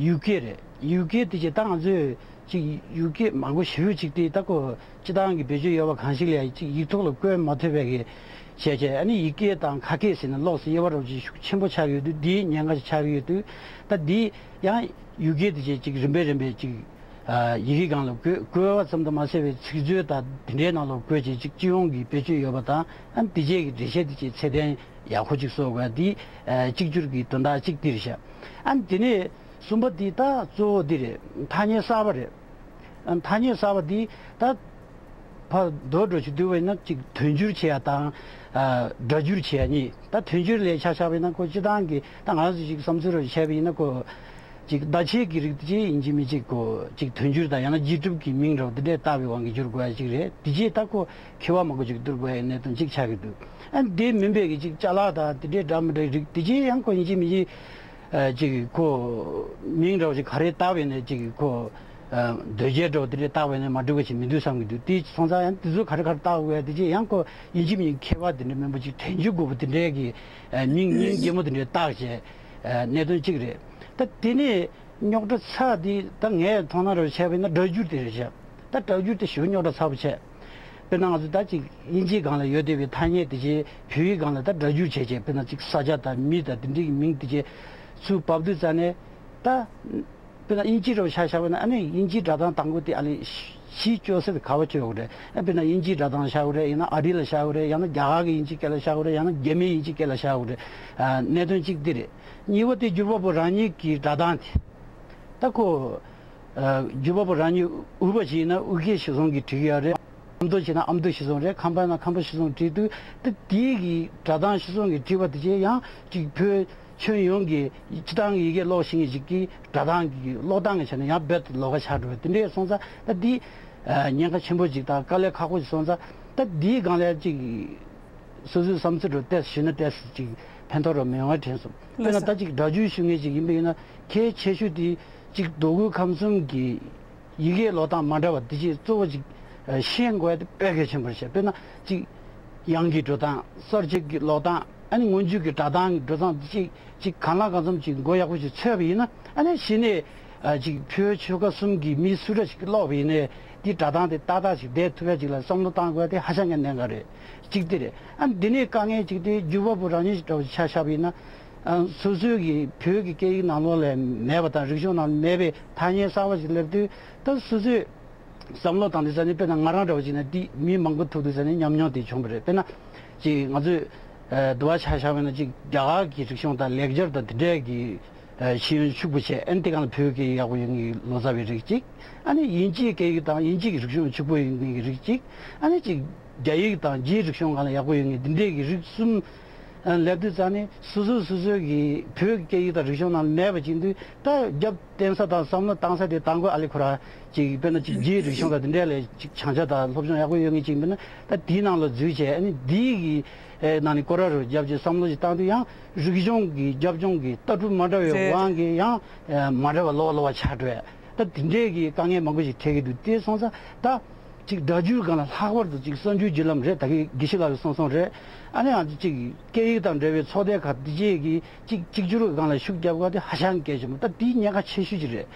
ཡུ་ཀེ་རེད། ཡུ་ཀེ་དེ་རྗེས་ད་ང་ཚོས་ཅིག་ཡུ་ཀེ་མང་པོ་ཞེ་པོ་ཅིག་དེ་ད་ཁོ་སྤྱི་བཏང་གི་བེད་སྤྱོད་ཡོད་པ་གང་ཞིག་ལ་ཡ་ཅིག་ཡིག་ཐོག་ལ་བཀོད་མ་ཐུབ་པའི་གི་བྱས་བྱས། ཨ་ནི་ཡི་གེ་དང་ཁ་སྐད་ཟེར་ན་ལོགས་སུ་དབྱེ་བ་འདྲ་བོ་ཅིག་ཤུགས་ཆེན་པོ་ཆགས་ཡོད་དུས་འདིའི་ཉེན་ཁ་ཆགས་ཡོད་དུས། ད་འདི་ཡང་ཡུ་ཀེ་དེ་རྗེས་ཅིག་རིམ་པས་རིམ་པས་ཅིག་ཡི་གེ་སྒང་ལ་བཀོད་བཀོལ་བ་ཙམ་དུ་མ་ཟད་པའི་ཚིག་མཛོད་དང་དེ་འདྲའི་ནང་ལ་བཀོད་བྱས་ཅིག་སྤྱི་ཡོངས་ཀྱི་བེད་སྤྱོད་ཡོད་པ་དང་། ཨ་ནི་དེ་རྗེས་ཀྱི་འགྲེལ་བཤད་དེ་ཅིག་ཚད་ལྡན་ཡག་པོ་ཅིག་བཟོ་དགོས། འདི་གཅིག་གྱུར་གྱི་དོན་དག་གཅིག་འདི་རེད་ཤག་ཨ་ནི་དེ་ནས་གསུམ་པ་འདི་ད་གཙོ་བོ་འདི་རེད། ཐ་སྙད་གསར་པ་རེད། ཨ་ནི་ཐ་སྙད་གསར་པ་འདི་ད་ཕར་རྡོག་རྡོག་ཅིག་བསྡུས་པ་ཡིན་ན་ཅིག་དོན་སྒྱུར་བྱེད་ཡ་དང་། ཨ་སྒྲ་སྒྱུར་བྱེད་ཡ་གཉིས། ད་དོན་སྒྱུར་ལ་ཆ་བཞག་པ་ཡིན་ན་ཁོ་སྤྱི་བཏང་གི་ད་ང་རང་ཚོ་ཅིག་བསམ་ཚུལ་རེ་བྱས་པ་ཡིན་ན་ཁོ་ཅིག་བརྡ་ཆད་ཀྱི་རིགས་དེ་ཅིག་ཡིན་གཅིག་མིན་གཅིག་ཁོ་ཅིག་དོན་སྒྱུར་དང་ཡང་ན་རྗེས་གྲུབ་ཀྱི་མིང་འདྲ་བོ་དེ་འདྲས་བཏགས་པའི་དབང་གིས་སྒྱུར་དགོས་ཡ་ཅིག་རེད། དེ་རྗེས་ད་ཁོ་མཁས་པ་མང་པོ་ཅིག་བསྡུར་དགོས་ཡ་གནད་དོན་ཅིག་ཆགས་ཀྱི་འདུག་ཨ་ནི་དེ་མིན་པའི་གི་ཅིག་ཅ་ལག་དང་དེ་འདྲས་འདྲ་མི་འདྲའི་རིགས་དེ་རྗེས་ཡང་ཁོ་ཡིན་གཅིག་མིན་གཅིག་ཨ་ཅིག་ཁོ་མིང་འདྲ་བོ་ཅིག་ག་རེ་བཏགས་པ་ཡིན་ནའི་ཅིག་ཁོ་ཨ་འདོད་སྐྱེལ་འདྲ་བོ་དེ་འདྲས་བཏགས་པ་ཡིན་ན་མ་འགྲིག་པ་ཞིག་མི་འདུག་བསམ་གྱི་འདུག་དེ་སོང་ཙང་ཡང་དེ་ཚོ་ག་རེ་ག་རེ་བཏགས་དགོས་ཡ་དེ་རྗེས་ཡང་ཁོ་ཡིན་གཅིག་མིན་གཅིག་མཁས་པ་དེ་འདྲས་མིན་པ་ཅིག་དྲན་རྒྱུ་དགོས་པ་དེ་འདྲས་ཀྱི་ཨ་མིང་མིང་རྒྱལ་མོ་དེ་འདྲས་བཏགས་བྱས་ཨ་གནད་དོན་གཅིག་རེད། ད་དེ་ནས་རྙོག་དྲ་ཚ་དེ་ད་ངས་མཐོང་སྣང་རེ་བྱས་པ་ཡིན་ན་སྒྲ་སྒྱུར་དེ་རེད་བྱས། ད་སྒྲ་སྒྱུར་དེ་ཞེ་པོ་རྙོག་དྲ་ཚ་པོ་བྱས། དཔེར་ན་ང་ཚོ་ད་ཅིག་དབྱིན་ཇིའི་སྒང་ལ་ཡོད་བསྡད་པའི་ཐ་སྙད་དེ་ཅིག་བོད་ཡིག་སྒང་ལ་ད་སྒྲ་སྒྱུར་བྱས་བྱས། དཔེར་ན་ཅིག་ས་ཆ་དང་མི་དང་དེ་འདྲའི་མིང་དེ་ཅིག་ཚུར་བབས་དུས་ཙ་ནས་ད། དཔེར་ན་དབྱིན་ཇི་འདྲ་བོ་ཆ་བཞག་པ་ན་ཨ་ནི་དབྱིན་ཇིའི་སྒྲ་གདངས་དང་པོ་དེ་ཨ་ནི་གཞི་བཅོལ་ས་དེ་ག་པར་བཅོལ་དགོས་རེད། ཨ་དཔེར་ན་དབྱིན་ཇིའི་སྒྲ་གདངས་བཞག་དགོས་རེད། ཡང་ན་ཨ་རི་ལ་བཞག་དགོས་རེད། ཡང་ན་རྒྱ་གར་གྱི་དབྱིན་ཇི་སྐད་ལ་བཞག་དགོས་རེད། ཡང་ན་རྒྱ་མིའི་དབྱིན་ཇི་སྐད་ལ་བཞག་དགོས་རེད། ཨ་གནད་དོན་གཅིག་འདི་རེད། གཉིས་པ་དེ་སྒྱུར་བ་པོ་རང་ཉིད་ཀྱི་སྒྲ་གདངས་དེ། ད་ཁོ་ཨ་སྒྱུར་བ་པོ་རང་ཉིད་དབུས་པ་ཞིག་ཡིན་ན་དབུས་སྐད་གཞིར་བཟུང་གིས་བྲིས་ཀྱི་ཡོད་རེད། ཨ་མདོ་བྱས་ན་ཨ་མདོ་གཞིར་བཟུང་རེད། ཁམས་པ་ཡིན་ན་ཁམས་པ་གཞིར་བཟུང་བྲིས་དུས་ད་དེའི་གི་སྒྲ་གདངས་གཞིར་བཟུང་གིས་བྲིས་པ་དེ་ཅིག་ཡང་ཅིག་བོད་ཁྱོན་ཡོངས་ཀྱི་སྤྱི་བཏང་གི་ཡི་གེ་ཀློག་ཤེས་མཁན་ཞིག་གིས་སྒྲ་གདངས་ཀྱི་ཀློག་སྟངས་ཀྱི་ཆ་ནས་ཡང་རྦད་དེ་ལོགས་ཀ་ཆགས་འགྲོ་བ་དེ་འདྲས་སོང་ཙང་ད་འདི་ཉེན་ཁ་ཆེན་པོ་ཅིག་དང་དཀའ་ལས་ཁག་པོ་ཞིག་སོང་ཙང་ད་འདིའི་སྒང་ལ་ཅིག་སོ་སོའི་བསམ་ཚུལ་རུ་ཏོག་ཙམ་ཞུས་ན་ཏོག་ཙམ་ཅིག་ཕན་ཐོགས་རོགས་མི་ཡོང་བ་དྲན་སོང་། དཔེར་ན་ད་ཅིག་སྒྲ་སྒྱུར་ཞུ་མཁན་ཅིག་ཡིན་པ་ཡིན་ན་གལ་ཆེ་ཤོས་དེ་ཅིག་རྡོ་སྐུ་ཁམས་གསུམ་གྱི་ཡི་གེ་ཀློག་སྟངས་མ་འདྲ་བ་འདི་ཅིག་གཙོ་བོ་ཅིག་ཤེས་དགོས་ཡ་དེ་དཔེ་གལ་ཆེན་པོ་རེད་ཤག་དཔེར་ན་ཅིག་དབྱངས་ཀྱི་འགྲོ་སྟངས། གསལ་བྱེད་ཀྱི་ཀློག་སྟངས། ཨ་ནི་མངོན་བརྗོད་ཀྱི་སྒྲ་གདངས་ཀྱི་འགྲོ་སྟངས་འདི་ཅིག་ཅིག་གང་ལ་གང་འཚམ་ཅིག་མགོ་ཡག་པོ་ཅིག་ཚོས་པ་ཡིན་ན་ཨ་ནི་གཞི་ནས་ཅིག་བོད་ཆོལ་ཁ་གསུམ་གྱི་མི་སུ་འདྲ་ཞིག་གིས་ཀློག་པ་ཡིན་ནའི་འདི་སྒྲ་གདངས་དེ་ཏག་ཏག་ཅིག་བསྡད་ཐུབ་ཡ་ཅིག་ལ་བསམ་བློ་བཏང་དགོས་ཡ་དེ་ཧ་ཅང་གི་གནད་འགག་རེད། གཅིག་དེ་རེད། ཨ་ནི་འདི་ནས་དཀའ་ངལ་གཅིག་དེ་སྒྱུར་བ་པོ་རང་ཉིད་ཅིག་འདྲ་བོ་ཆ་བཞག་པ་ཡིན་ན། ཨ་སོ་སོའི་གི་བོད་ཀྱི་སྐད་ཡིག་ནང་ལོགས་ལ་མེད་པ་དང་རིག་གཞུང་ནང་མེད་པའི་ཐ་སྙད་གསར་པ་ཞིག་སླེབས་དུས་ད་སོ་སོས་བསམ་བློ་བཏང་དུས་ཙ་ནས་དཔེར་ན་ང་རང་འདྲ་བོ་ཅིག་ན་འདི་མི་མང་པོ་ཐུག་དུས་ཙ་ནས་ཉམས་མྱོང་དེ་བྱུང་བ་རེད། དཔེར་ན་ཅིག་ང་ཚོས་ཨ་འདུལ་བ་ཆ་བཞག་པ་ཡིན་ན་ཅིག་རྒྱ་གར་གྱི་རིག་གཞུང་དང་ལེགས་སྦྱར་དང་དེ་འདྲས་ཀྱི་ཨ་ཤེས་ཡོན་ཕྱུག་པོ་བྱས། ཨ་ནི་དེ་ག་ལ་བོད་སྐད་ཡག་པོ་ཡོད་མཁན་ལོ་ཙཱ་བའི་རིགས་གཅིག་ཨ་ནི་དབྱིན་ཇིའི་སྐད་ཡིག་དང་དབྱིན་ཇི་གི་རིག་གཞུང་ཕྱུག་པོ་ཡོད་མཁན་གྱི་རིགས་གཅིག་ཨ་ནི་ཅིག་རྒྱ་ཡིག་དང་རྒྱའི་རིག་གཞུང་སྒང་ལ་ཡག་པོ་ཡོད་མཁན་འདི་འདྲས་ཀྱི་རིགས་གསུམ་ཨ་སླེབས་དུས་ཙ་ནས་སོ་སོ་སོ་སོའི་གི་བོད་ཀྱི་སྐད་ཡིག་དང་རིག་གཞུང་ནང་མེད་པ་ཅིག་འདུག་ད་རྒྱབ་བརྟེན་ས་དང་བསམ་བློ་བཏང་ས་དེ་དང་པོ་ཨ་ལེ་ཁོ་ར་ཅིག་དཔེར་ན་ཅིག་རྒྱའི་རིག་གཞུང་དང་དེ་འདྲས་ལ་ཅིག་སྦྱང་བྱ་དང་སློབ་སྦྱོང་ཡག་པོ་ཡོད་མཁན་ཅིག་མིན་ན་ད་དེའི་ནང་ལ་འཛུལ་བྱས། ཨ་ནི་དེའི་གི་ཨེ་ནང་ནས་སྐོར་ར་རུ་རྒྱབ་ཅིག་བསམ་བློ་ཅིག་བཏང་དུས་ཡང་རིག་གཞུང་གི་རྒྱབ་ལྗོངས་ཀྱི་ལྟ་གྲུབ་མ་འདྲ་བའི་རེད། དབང་གིས་ཡང་ཨེ་མ་འདྲ་བ་ལོག་ལོག་པ་ཆགས་འགྲོ་ཡ། ད་དེ་འདྲས་ཀྱི་དཀའ་ངལ་མང་པོ་ཞིག་འཕྲད་ཀྱི་འདུག་དེ་སོང་ཙང་ད་ཅིག་སྒྲ་སྒྱུར་སྒང་ལ་ལྷག་པར་དུ་ཅིག་གསར་འགྱུར་བརྒྱུད་ལམ་རེད། ད་གི་དགེ་བཤེས་ལགས་ཀྱིས་གསུངས་སོང་རེད། ཨ་ནི་ང་ཚོ་ཅིག་སྐད་ཡིག་དང་འབྲེལ་བའི་ཚོགས་སྡེ་ཁག་འདི་བཅས་ཀྱིས་ཅིག་གཅིག་གྱུར་སྒང་ལ་ཤུགས་རྒྱབ་དགོས་དེ་ཧ་ཅང་གལ་ཆེན་པོ། ད་དེའི་ཉེན་ཁ་ཆེ་ཤོས་ཅིག་རེད།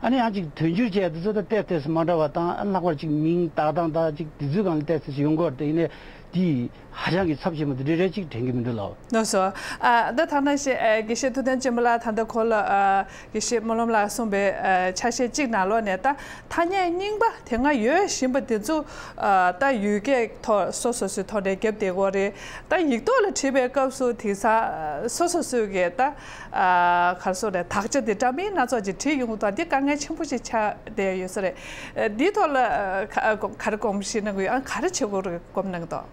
ཨ་ནི་ཡང་ཅིག་དོན་སྒྱུར་བྱས་དེ་ཚོ་ད་ཏོག་ཙམ་མ་འདྲ་བ་དང་། ཨ་ལྷག་པར་ཅིག་མིང་བཏགས་སྟངས་དང་ཅིག་དེ་ཚོའི་སྒང་ལ་ཏོག་ཙམ་ཡོང་གི་ཡོད་རེད། ད་ཡིན་ནའི་དེ་ཧ་ཅང་གི་ཚབས་ཆེན་པོ་དེ་འདྲ་རེད་ཅིག་དྲན་གྱི་མི་འདུག་ལགས། ལགས་སོ། ཨ་ད་ཐ་ན་ཤེས་ཨ་དགེ་བཤེས་ཐུབ་བསྟན་ཆོས་འཕེལ་ལགས་ད་ལྟ་གོང་ལ་ཨ་དགེ་བཤེས་སྨོན་ལམ་ལགས་གསུངས་པའི་ཨ་ཆ་ཤས་གཅིག་ནང་ལོགས་ནས་ད་ཐ་སྙད་རྙིང་པ་དེ་སྔ་ཡོད་བཞིན་པ་དེ་ཚོ་ཨ་ད་ཡུལ་སྐད་ཐོག་སོ་སོ་སོའི་ཐོག་ནས་རྒྱབ་བསྡད་ཀྱི་ཡོད་རེད། ད་ཡིག་ཐོག་ལ་བྲིས་པའི་སྐབས་སུ་དེང་སང་སོ་སོ་སོའི་གི་ད་ཨ་ག་རེ་ཟེར་དགོས་རེད། དག་ཆ་དེ་འདྲ་མིན་སྣ་ཚོགས་ཅིག་བྲིས་ཡོང་གི་འདུག་དེ་དཀའ་ངལ་ཆེན་པོ་ཞིག་ཆགས་བསྡད་ཡོད་ས་རེད། ཨ་འདིའི་ཐོག་ལ་ཨ་ག་ག་རེ་དགོངས་བཞེས་གནང་གི་ཡོད། ཨ་ག་རེ་བྱེད་དགོས་རེད་དགོངས་གནང་གི་འདུག་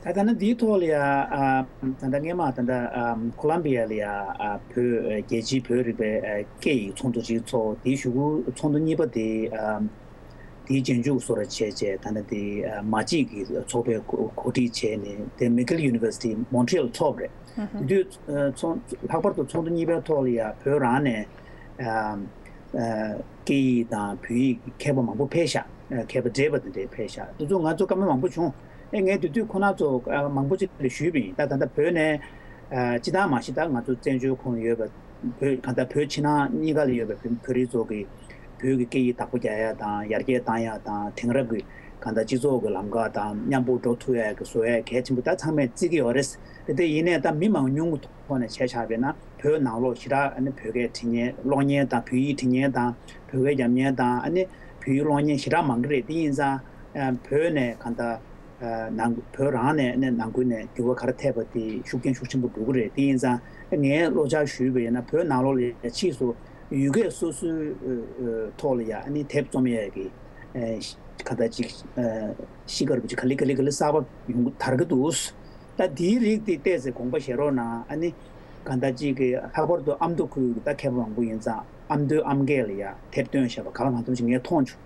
ད་ལྟ་ན་འདིའི་ཐོག་ལ་ཡ་ཨ་ད་ལྟ་སྔས་མ་ད་ལྟ་ཨ་ཁོ་ལམ་བི་ཡ་ལ་ཡ་ཨ་བོད་རྒྱལ་སྤྱིའི་བོད་རིག་པའི་ཨ་སྐད་ཡིག་ཚོགས་འདུ་ཅིག་ཚོགས། དེའི་གཞུག་གུ་ཚོགས་འདུ་གཉིས་པ་དེ་ཨ་དེའི་རྗེས་འཇུག་བཟོ་འདྲ་བྱས་བྱས་ད་ལྟ་དེ་ཨ་མ་གཅིག་གི་ཚོགས་པས་གོ་གོ་སྒྲིག་བྱས་ནས་དེ་མི་ཀིལ་ཡུ་ནི་ཝར་སི་ཊི་མོན་ཊི་རི་ཡལ་ཚོགས་པ་རེད། ཨ་ཧ། དེ་དུས་ཨ་ཚོགས་ལྷག་པར་དུ་ཚོགས་འདུ་གཉིས་པའི་ཐོག་ལ་ཡ་བོད་རང་ནས་ཨ་ཨ་སྐད་ཡིག་དང་བོད་ཡིག་གི་མཁས་པ་མང་པོ་ཕེབས་ཤག་མཁས་པ་བགྲེས་པ་དེ་འདྲས་ཕེབས་ཤག་དེ་ཚོ་ང་ཚོ་བཀའ་མོལ་མང་པོ་བྱུང་། ཨེ་ངས་དེ་དུས་ཁོ་ན་ཚོ་མང་པོ་ཅིག་ལ་ཞུས་པ་ཡིན། ད་ད་ལྟ་བོད་ནས་སྤྱི་བཏང་མ་གཞི་ད་ང་ཚོ་བཙན་བྱོལ་ཁོངས་ཡོད་པ། བོད་གང་ལྟར་བོད་ཕྱི་ནང་གཉིས་ཀ་ལ་ཡོད་པའི་བོད་བོད་རིགས་ཚོ་གི་བོད་ཀྱི་སྐད་ཡིག་བདག་པོ་རྒྱག་ཡ་དང་ཡར་རྒྱས་བཏང་ཡ་དང་དེང་རབས་ཀྱི་གང་ལྟར་སྤྱི་ཚོགས་ཀྱི་ལམ་ཁ་དང་མཉམ་པོ་འགྲོ་ཐུབ་ཡ་གི་བཟོ་ཡ་གལ་ཆེན་པོ་ད་ཚང་མས་བརྩི་གི་ཡོད་རེད། དེ་དེ་ཡིན་ནའི་ད་མི་མང་ཉུང་གི་ཐོག་ནས་བྱས་བཞག་པས་ན་བོད་ནང་ལོགས་ཞེ་དྲག་ཨ་ནི་བོད་སྐད་འབྲི་མཁན་ཀློག་མཁན་དང་བོད་ཡིག་འབྲི་མཁན་དང་བོད་སྐད་རྒྱབ་མཁན་དང་ཨ་ནི་བོད་ཡིག་ཀློག་མཁན་ཞེ་དྲག་མང་གི་རེད། དེ་ཡིན་ཙང་བོད་ནས་གང་ལྟར། ནང་བོད་རང་ནས་ནང་ཁུལ་ནས་འགྱུར་བ་ག་རེ་ཐེབས་པ་དེ་ཤུགས་རྐྱེན་ཤུགས་ཆེན་པོ་འགྲོ་གི་རེད། དེ་ཡིན་ཙང་ངས་བློ་འཆར་ཞུས་པ་ཡིན་ན་བོད་ནང་ལོགས་ལ་ཕྱིས་སུ་ཡུལ་སྐད་སོ་སོའི་ཐོག་ལ་ཡ་ཨ་ནི་དེབ་རྩོམ་ཡས་ཀྱི་ག་ད་ཅིག་ཤི་ཁར་བུ་ཅིག་ག་ལེ་ག་ལེ་ག་ལེ་གསར་པ་ཡོང་གི་དར་གི་འདུག་ད་དེའི་རིགས་དེ་བལྟས་ཚེ་དགོངས་པ་བཞེས་རོགས་གནང་། ཨ་ནི་ག་ད་ཅིག་གི་ལྷག་པར་དུ་ཨ་མདོ་ཁུལ་གྱི་ད་མཁས་པ་མང་པོ་ཡིན་ཙང་ཨ་མདོའི་ཨ་མ་སྐད་ལ་ཡ་དེབ་བཏོན་བཞག་པ་ག་ལ་གང་འཚམ་ཞིག་ངས་མཐོང་བྱུང་།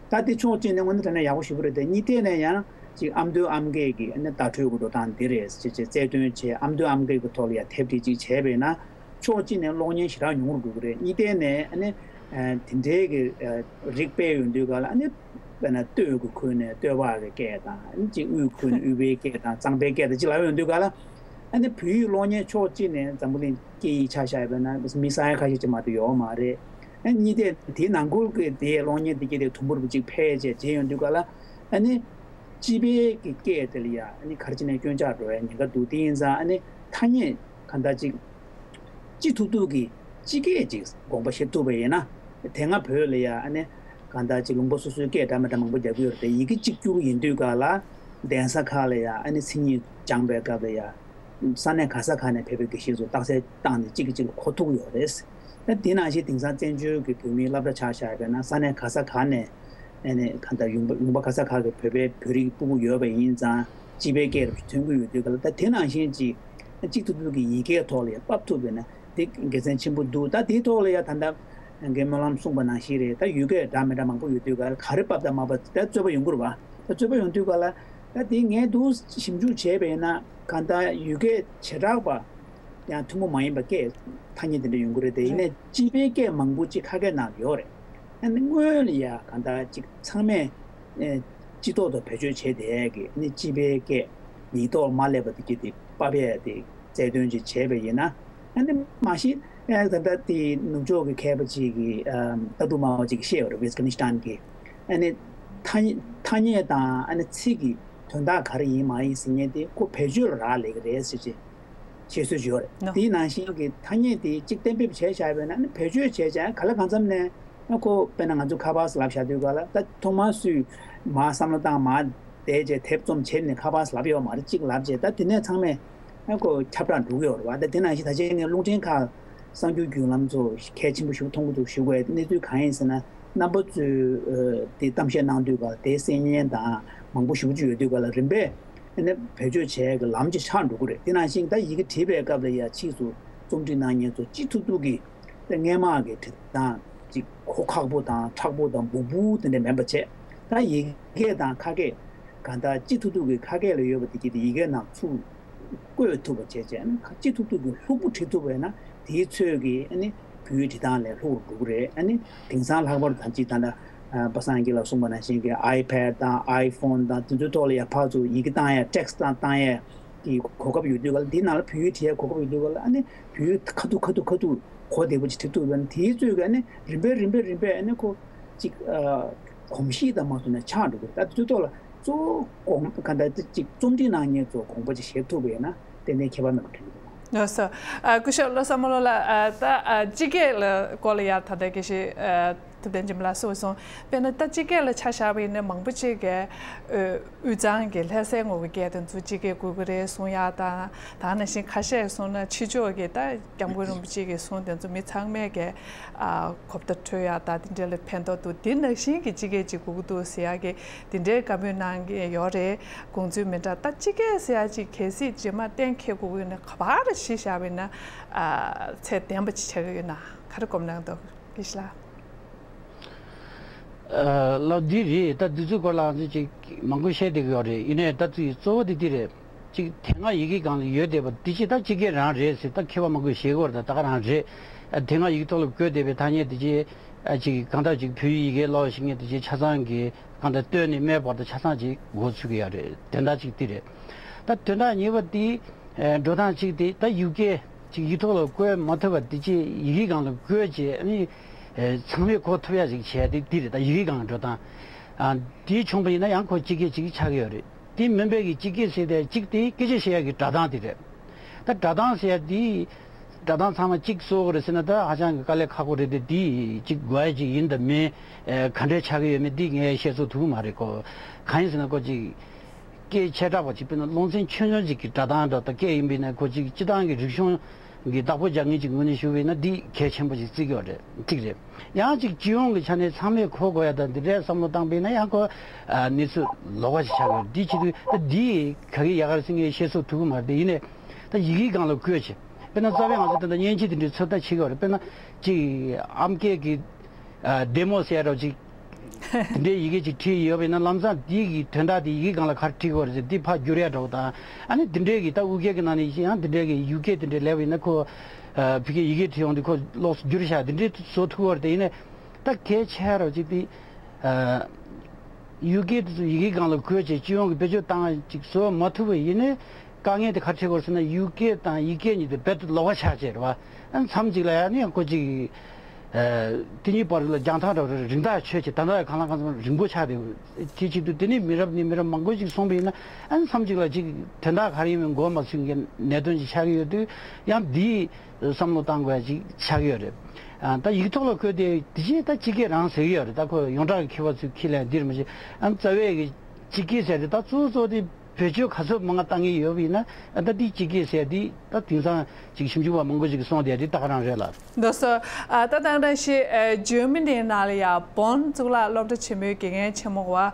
ད་དེ་ཕྱོགས་གཅིག་ནས་དངོས་གནས་དྲང་གནས་ཡག་པོ་ཞེ་པོ་རེད་དེ། གཉིས་ཐད་ནས་ཡང་ཅིག་ཨ་མདོའི་ཨ་མ་སྐད་ཀྱི་ཨ་ནི་བརྡ་སྤྲོད་ཀྱི་འགྲོ་སྟངས་འདི་རེད་ཅེས་ཅེས་རྩལ་འདོན་བྱས་ཨ་མདོའི་ཨ་མ་སྐད་ཀྱི་ཐོག་ལ་ཡང་དེབ་འབྲི་ཅིག་བྱས་པས་ན་ཕྱོགས་གཅིག་ནས་གློག་བརྙན་ཞེ་དྲག་ཉུང་རུ་འགྲོ་གི་རེད། གཉིས་ཐད་ནས་ཨ་ནི་དེ་འདྲའི་གི་རིགས་སྤེལ་ཡོང་དུས་ག་ལ་ཨ་ནི་དཔེར་ན་སྟོད་ཀྱི་ཁུལ་ནས་སྟོད་པ་གི་སྐད་དང་ཨ་ནི་ཅིག་དབུས་ཁུལ་ནས་དབུས་པའི་སྐད་དང་གཙང་པའི་སྐད་དང་ཅིག་ལབ་ཡོང་དུས་ག་ལ། ཨ་ནི་བོད་ཡིག་གློག་བརྙན་ཕྱོགས་གཅིག་ནས་འཛམ་བུ་གླིང་སྐད་ཡིག་ཆ་བཞག་པ་ན་མི་ས་ཡ་ཁ་ཤས་ཅིག་མ་གཏོགས་ཡོད་མ་རེད། ཨ་གཉིས་དེ་དེའི་ནང་ཁུལ་གྱི་དེའི་གློག་བརྙན་དེ་གྱད་དེ་དུམ་བུར་བུ་གཅིག་འཕེལ་བྱས་བྱས་ཡོང་དུས་ག་ལ་ཨ་ནི་སྤྱི་པའི་གི་སྐད་དེ་ལ་ཡ་ཨ་ནི་ག་རེ་བྱས་ནས་སྐྱོན་ཆག་འགྲོ་ཡ་ཉེན་ཁ་འདུག་དེ་ཡིན་ཙང་ཨ་ནི་ཐ་སྙད་ག་འདྲ་ཅིག་ཅི་ཐུབ་ཐུབ་ཀྱིས་སྤྱི་སྐད་ཅིག་དགོངས་པ་བཞེས་ཐུབ་པ་ཡིན་ན་དེ་སྔ་བོད་ལ་ཡ་ཨ་ནི། གང་ལྟར་ཅིག་ལུང་པ་སོ་སོའི་སྐད་འདྲ་མི་འདྲ་མང་པོ་རྒྱག་གི་ཡོད་རེད་དེ། ཡི་གེ་གཅིག་གྱུར་ཡིན་དུས་ག་ལ་གདན་ས་ཁག་ལ་ཡང་ཨ་ནི་མཚན་ཉིད་སྦྱངས་པའི་སྐབས་ལ་ཡང་ས་གནས་ག་ས་ག་ནས་ཕེབས་པའི་དགེ་བཤེས་ཚོ་རྟགས་གསལ་བཏང་ནས་གཅིག་གིས་གཅིག་ལ་གོ་ཐུབ་ཀྱི་ཡོད་རེད། ད་དེ་ནང་བཞིན་དེང་སང་བཙན་བྱོལ་གྱི་བོད་མིའི་སློབ་གྲྭ་ཆ་བཞག་པས་ན་ས་གནས་ག་ས་ག་ནས་ཨ་ནི་གང་ལྟར་ཡུམ་པ་ཡུམ་པ་ག་ས་ག་གི་བོད་པའི་བོད་རིགས་སྤུ་གུ་ཡོད་པ་ཡིན་ཙང་སྤྱི་པའི་སྐད་རུ་ཐོན་གྱི་ཡོད་དུས་ག་ལ་ད་དེ་ནང་བཞིན་ཅིག་གཅིག་ཐུབ་ཐུབ་ཀྱི་ཡི་གེའི་ཐོག་ལ་ཡང་ཕབ་ཐུབ་པས་ན། དེ་དགེ་མཚན་ཆེན་པོ་འདུག་ད་དེའི་ཐོག་ལ་ཡང་ད་ལྟ་རྒན་སྨོན་ལམ་གསུངས་པ་ནང་བཞིན་རེད། ད་ཡུལ་སྐད་འདྲ་མི་འདྲ་མང་པོ་ཡོད་དུས་ག་ལ་ག་རེ་ཕབ་དང་མ་ཕབ་ད་རྩོད་པ་ཡོང་གི་རེད་བ། ད་རྩོད་པ་ཡོང་དུས་ག་ལ་ད་དེ་ངས་འདུག་ཞིབ་འཇུག་བྱས་པ་ཡིན་ན་གང་ལྟར་ཡུལ་སྐད་བྱེ་བྲག་པ་ཡང་ཐུན་མོང་མ་ཡིན་པ་སྐད་ཐ་སྙད་དེ་འདྲ་ཡོང་གི་རེད། དེ་ཡིན་ནའི་སྤྱི་པའི་སྐད་མང་པོ་ཅིག་ཁ་སྐད་ནང་ཡོད་རེད། ཨ་ནི་སྔོན་ལ་ཡ་གང་ལྟར་ཅིག་ཚང་མས་ཨེ་སྤྱི་ཐོག་ཏུ་བེད་སྤྱོད་བྱས་བསྡད་ཀྱི་ནི་སྤྱི་པའི་སྐད་ཉིས་ཐོག་མ་སླེབས་པ་དེ་གྱད་དེ་ཕབ་ཡས་དེ་རྩལ་འདོན་ཅིག་བྱས་པ་ཡིན་ན། ཨ་ནི་མ་གཞི་ཨེ་ད་ལྟ་དེ་ནུབ་ཕྱོགས་ཀྱི་མཁས་པ་ཅིག་གིས་ཨམ་ལྟ་གྲུབ་སྨྲ་བ་ཅིག་གིས་བཤད་ཡོད་རེད། ཝེ་སི་ཀ་ནི་སི་ཐན་གྱི་ཨ་ནི་ཐ་སྙད་ཐ་སྙད་དང་ཨ་ནི་ཚིག་གི་དོན་དག་ག་རེ་ཡིན་མ་ཡིན་ཟེར་མཁན་དེ་ཁོ་བེད་སྤྱོད་ལ་རག་ལས་ཀྱི་རེད་ཟེར་ཅིག་བཤད་སྲོལ་ཅིག་ཡོད་རེད། ནོ། དེའི་ནང་བཞིན་གྱི་ཐ་སྙད་དེ་གཅིག་གཏན་འབེབས་བྱས་བཞག་པས་ན་ནི་བེད་སྤྱོད་བྱས་བྱས་ག་ལ་གང་འཚམ་ནས་ཨ་ཁོ་དཔེར་ན་ང་ཚོ་ཁ་པར་ལབ་བཞག་དུས་ག་ལ་ད་ཐོག་མར་སུས་མར་བསམ་བློ་བཏང་མར་བསྡད་བྱས་དེབ་རྩོམ་བྱས་ནས་ཁ་པར་ལབ་ཡོད་མ་རེད། གཅིག་ལབ་བྱས་ད་དེ་ནས་ཚང་མས་ཨ་ཁོ་ཁྱབ་བསྒྲགས་འགྲོ་གི་ཡོད་རེད་བ། ད་དེ་ནང་བཞིན་ད་ཆ་ངས་རླུང་འཕྲིན་ཁག་གསར་འགྱུར་བརྒྱུད་ལམ་ཚོ་གལ་ཆེན་པོ་ཞིག་མཐོང་གི་འདུག་ཞུ་དགོས་གནས་ཚུལ་གང་ཡིན་ཟེར་ན་རྣམ་པ་ཚོས་ཨ་དེ་གཏམ་བཤད་གནང་དུས་ག་ལ་དེ་གསན་མཁན་དང་མང་པོ་ཞེ་པོ་ཅིག་ཡོད་དུས་ག་ལ་རིམ་པས་ཨ་ནི་བེད་སྤྱོད་བྱས་ཀྱི་ལམ་ཅིག་ཆགས་འགྲོ་གི་རེད། དེ་ནང་བཞིན་ད་ཡི་གེ་བྲིས་པའི་སྐབས་ལ་ཡ་ཕྱིས་སུ་རྩོམ་སྒྲིག་གནང་མཁན་ཚོ་ཅི་ཐུབ་ཐུབ་ཀྱིས་ད་སྔས་མ་གི་བྲིས་སྟངས་ཅིག་གོ་ཁག་པོ་དང་མཁྲེགས་པོ་དང་སྦུག་སྦུག་དེ་འདྲ་མིན་པ་བྱས། ད་ཡི་གེ་དང་ཁ་སྐད་གང་ལྟར་ཅི་ཐུབ་ཐུབ་ཀྱིས་ཁ་སྐད་ལ་ཡོད་པ་དེ་གྱད་དེ་ཡི་གེ་ནང་ཚུར་བཀོད་ཐུབ་པ་བྱས་བྱས་ན་ཅི་ཐུབ་ཐུབ་ཀྱིས་ལྷུག་པོ་བྲིས་ཐུབ་པ་ཡིན་ན་དེའི་ཚོད་ཀྱིས་ཨ་ནི་བོད་ཡིག་བྲིས་སྟངས་ལས་ལྷུག་རུ་འགྲོ་གི་རེད། ཨ་ནི་དེང་སང་ལྷག་པར་དུ་ད་ཅིག་ད་ལྟ་པ་སངས་སྐྱིད་ལགས་གསུངས་པ་ནང་བཞིན་གྱི་ཨའི་ཕེཌ་དང་ཨའི་ཕོན་དང་དེ་ཚོའི་ཐོག་ལ་ཡ་ཕར་ཚུར་ཡི་གེ་བཏང་ཡ་ཊེག་སི་བཏང་བཏང་ཡ་གི་གོ་སྐབས་ཡོད་དུས་ག་ལ་འདི་ནང་ལ་བོད་ཡིག་བྲིས་ཡ་གོ་སྐབས་ཡོད་དུས་ག་ལ་ཨ་ནི་བོད་ཡིག་ཁ་ཐུག་ཁ་ཐུག་ཁ་ཐུག་གོ་བདེ་པོ་ཅིག་བྲིས་ཐུབ་པ་ཡིན་ན་དེའི་ཚོད་ཀྱིས་ཨ་ནི་རིམ་པས་རིམ་པས་རིམ་པས་ཨ་ནི་ཁོ་ཅིག་ཨ་གོམས་གཤིས་དང་མ་བསྡུར་ན་ཆགས་འགྲོ་གི་རེད། ད་དེ་ཚོའི་ཐོག་ལ་གཙོ་བོ་གོང་ག་འདྲ་ཅིག་རྩོམ་སྒྲིག་གནང་མཁན་ཚོ་དགོངས་པ་ཅིག་བཞེས་ཐུབ་པ་ཡིན་ན་ཏན་ཏན་ཁྱད་པར་མེད་པ་འགྲིག་གི་འདུག་ལགས་སོ། ཨ་སྐུ་ཞབས་བློ་བཟང་རྨོ་ལོ་ལགས། ཨ་ད་ཨ་སྤྱི་སྐད་ལ་སྐོར་ལ་ཡ་ད་ལྟ་དགེ་བཤེས་ཨ་ཐུབ་བསྟན་སྦྱིན་པ་ལགས་གསུངས་སོང་། དཔེར་ན་ད་སྤྱི་སྐད་ལ་ཆ་བཞག་པ་ཡིན་ན་མང་པོ་ཅིག་གིས་ཨ་དབུས་གཙང་གི་ལྷ་སའི་ངོས་ཀྱི་སྐད་དེ་ཚོ་སྤྱི་སྐད་དགོས་ཀྱི་རེད་གསུང་ཡ་དང་། ད་ནང་བཞིན་ཁ་ཤས་གསུངས་ན་ཕྱི་ཕྱོགས་ཀྱི་ད་སྐྱབས་མགོན་རིན་པོ་ཆེ་གི་གསུང་དེ་ཚོ་མི་ཚང་མས་ཀྱི་ཨ་གོ་བརྡ་འཕྲོད་ཡ་ད་དེ་འདྲ་ལ་ཕན་ཐོགས་འདུག་དེ་ནང་བཞིན་གྱི་སྤྱི་སྐད་ཅིག་དགོས་ཀྱི་འདུག་ཟེར་ཡ་གི་དེ་འདྲའི་བཀའ་མོལ་གནང་གི་ཡོད་རེད། དགོངས་ཚུལ་མི་འདྲ། ད་སྤྱི་སྐད་ཟེར་ཡ་ཅིག་གལ་སྲིད་རྗེས་མ་གཏན་འཁེལ་དགོས་ཀྱི་ཡོད་ན་ག་པར་གཞི་བཞག་པ་ཡིན་ན་ཨ་ཚད་ལྡན་པ་ཅིག་ཆགས་ཀྱི་ཡོད་ན་ག་རེ་དགོངས་གནང་འདུག་དགེ་བཤེས་ལགས། ཨ་ལགས་འདི་རེད། ད་འདི་ཚོའི་སྐོར་ལ་ང་ཚོས་ཅིག་མང་པོ་བཤད་བསྡད་ཀྱི་ཡོད་རེད། ཡིན་ནའི་ད་ཚིག་གཙོ་བོ་དེ་འདི་རེད། ཅིག་དེ་སྔ་ཡི་གེ་སྒང་ལ་ཡོད་བསྡད་པ་དེ་ཅིག་ད་སྤྱི་སྐད་རང་རེད་ཟེར་ད་མཁས་པ་མང་པོས་བཞེད་ཀྱི་ཡོད་རེད། ད་ད་ག་རང་རེད། ཨ་དེ་སྔ་ཡི་གེ་ཐོག་ལ་བཀོད་བསྡད་པའི་ཐ་སྙད་དེ་ཅིག་ ཨ་ཅིག་གང་ལྟར་ཅིག་བོད་ཡིག་ཡི་གེ་ཀློག་ཤེས་མཁན་དེ་ཅིག་ཆ་ཚང་གི་གང་ལྟར་སྟོད་ནས་སྨད་བར་དུ་ཆ་ཚང་ཅིག་འགོ་ཚུགས་ཀྱི་ཡོད་རེད། དོན་དག་ཅིག་དེ་རེད། ད་དོན་དག་གཉིས་པ་དེ་ཨ་འགྲོ་སྟངས་ཅིག་དེ་ད་ཡུལ་སྐད་ཅིག་ཡིག་ཐོག་ལ་བཀོད་མ་ཐུབ་པ་དེ་ཅིག་ཡི་གེའི་སྒང་ལ་བཀོད་བྱས་ཨ་ནི་ཨ་ཚང་མས་གོ་ཐུབ་ཡ་ཅིག་བྱས་དེ་དེ་རེད། ད་ཡི་གེའི་སྒང་འགྲོ་སྟངས་ཨ་དེ་བྱུང་པ་ཡིན་ན་ཡང་ཁོ་སྤྱི་སྐད་ཅིག་ཆགས་ཀྱི་ཡོད་རེད། དེ་མིན་པའི་གི་སྤྱི་སྐད་ཟེར་དེ་གཅིག་དེ་སྐད་ཆ་བཤད་ཡག་གི་སྒྲ་གདངས་དེ་རེད། ད་སྒྲ་གདངས་ཟེར་ཡག་དེ་སྒྲ་གདངས་ཚང་མ་གཅིག་བཟོ་དགོས་རེད་ཟེར་ན་ད་ཧ་ཅང་གི་དཀའ་ལས་ཁག་པོ་རེད་དེ། དེ་གཅིག་དགོས་ཡ་གཅིག་ཡིན་དང་མིན་ཨེ་ག་འདྲས་ཆགས་ཀྱི་ཡོད་མེད་དེ་ངས་བཤད་ཚོད་ཐུབ་ཀྱི་མ་རེད་ཁོ། གང་ཡིན་ཟེར་ན་ཁོ་གཅིག་སྐད་ཆེ་དྲགས་པ་གཅིག་དཔེར་ན་ཀློང་ཆེན་ཆུང་ཆུང་གཅིག་གི་སྒྲ་གདངས་འདྲ་ད་སྐད་ཡིན་པ་ཡིན་ན་ཁོ་གཅིག་སྤྱི་བཏང་གི་རིག་གཞུང་གི་བདག་པོ་རྒྱག་མཁན་གཅིག་ངོས་ནས་ཞུ་བ་ཡིན་ན་འདི་གལ་ཆེན་པོ་ཞིག་བརྩི་གི་ཡོད་རེད། གཅིག་རེད། ཡང་གཅིག་སྤྱི་ཡོངས་ཀྱི་ཆ་ནས་ཚང་མས་གོ་དགོས་ཡ་དང་འདི་འདྲའི་བསམ་བློ་བཏང་པ་ཡིན་ན་ཡང་ཁོ་ཨ་གནས་ཚུལ་ལོགས་ཀ་ཞིག་ཆགས་ཀྱི་ཡོད་རེད། འདི་བྱེད་དུས་ད་འདི་ག་གི་ཡ་གར་སེང་གེ་བཤད་ཚོད་ཐུབ་ཀྱི་མ་རེད་དེ། ཡིན་ནའི་ད་ཡི་གེའི་སྒང་ལ་བཀོད་བྱས་དཔེར་ན་རྩ་བའི་ང་ཚོ་ད་ལྟ་མཉེན་ཆས་དེ་འདྲའི་ཚོད་ལྟ་བྱེད་ཀྱི་ཡོད་རེད། དཔེར་ན་གཅིག་ཨམ་སྐད་ཀྱི་ཨ་བདེ་མོ་ཟེར་ཡ་འདྲ་བོ་ཅིག་དེ་འདྲའི་ཡི་གེ་ཅིག་བྲིས་ཡོད་པ་ཡིན་ན་ལམ་སང་དེའི་གི་དོན་དག་དེ་ཡི་གེ་སྒང་ལ་ག་རེ་བྲིས་དགོས་རེད་ཟེར་དེ་ཕར་བསྒྱུར་ཡ་འདྲ་བོ་དང་། ཨ་ནི་དེ་འདྲའི་གི་ད་དབུས་སྐད་ཀྱི་ནང་ནས་ཡིན་ཡང་དེ་འདྲའི་གི་ཡུལ་སྐད་དེ་འདྲའི་ལབ་པ་ཡིན་ན་ཁོ་ཨ་ཕ་གིའི་ཡི་གེ་བྲིས་ཡོང་དུས་ཁོ་ལོགས་སུ་བསྒྱུར་བཞག་དེ་འདྲའི་བཟོ་ཐུབ་པ་རེད་དེ། ཡིན་ནའི་ད་གལ་ཆེ་རོ་ཅིག་དེ་ཨ་ཡུལ་སྐད་དེ་ཚོ་ཡི་གེ་སྒང་ལ་བཀོད་བྱས་སྤྱི་ཡོངས་ཀྱི་བེད་སྤྱོད་བཏང་ཅིག་བཟོ་མ་ཐུབ་པ་ཡིན་ནའི་དཀའ་ངལ་དེ་ག་རེ་འཕྲད་དགོས་ཟེར་ན་ཡུལ་སྐད་དང་ཡིག་སྐད་གཉིས་དེ་རྦད་དེ་ལོགས་ཀ་ཆགས་བྱས་རེད་བ། ཨ་མཚམས་གཅིག་ལ་ཡང་ནི་ཡང་ཁོ་གཅིག་དེ་གཉིས་བར་ལ་རྒྱང་ཐག་འདྲ་བོ་རིང་ཐག་ཆོད་ཅིག་ད་ལྟ་ཡང་གང་ལ་གང་འཚམ་རིང་པོ་ཆགས་བསྡད་ཡོད། དེ་བྱེད་དུས་དེ་ནི་མི་རབས་ནས་མི་རབས་མང་པོ་ཞིག་སོང་པ་ཡིན་ན་ཨ་ནི་མཚམས་གཅིག་ལ་ཅིག་དོན་དག་ག་རེ་ཡིན་མིན་མགོ་མ་ཚོས་མཁན་གནད་དོན་ཅིག་ཆགས་ཀྱི་ཡོད་དུས་ཡང་འདིའི་བསམ་བློ་བཏང་དགོས་ཡ་ཅིག་ཆགས་ཀྱི་ཡོད་རེད། ཨ་ད་ཡིག་ཐོག་ལ་བཀོད་དེ་དེ་བཞིན་ད་སྤྱི་སྐད་རང་ཟེར་གྱི་ཡོད་རེད། ད་ཁོ་ཡོངས་གྲགས་ཀྱི་མཁས་པ་ཚོས་ཁས་ལེན་འདིར་མི་བྱེད། ཨ་རྩ་བའི་གི་སྤྱི་སྐད་ཟེར་དེ་ད་གཙོ་བོ་གཙོ་དེ། བེད་སྤྱོད་ག་ཚོད་མང་བཏང་གི་ཡོད་པ་ཡིན་ན་ད་འདི་སྤྱི་སྐད་ཟེར་འདི་ད་དེང་སང་ཅིག་ཞིབ་འཇུག་པ་མང་པོ་ཞིག་གིས་གསུངས་བསྡད་འདི་ད་ག་རང་རེད་ལ། ལགས་སོ། ཨ་ད་དེ་རིང་ཞེས་ཨ་འཇར་མ་ནིའི་ནང་ལ་ཡང་བོན་གཙུག་ལག་སློབ་གྲྭ་ཆེན་མོའི་དགེ་རྒན་ཆེན་མོ་བ་ཨ་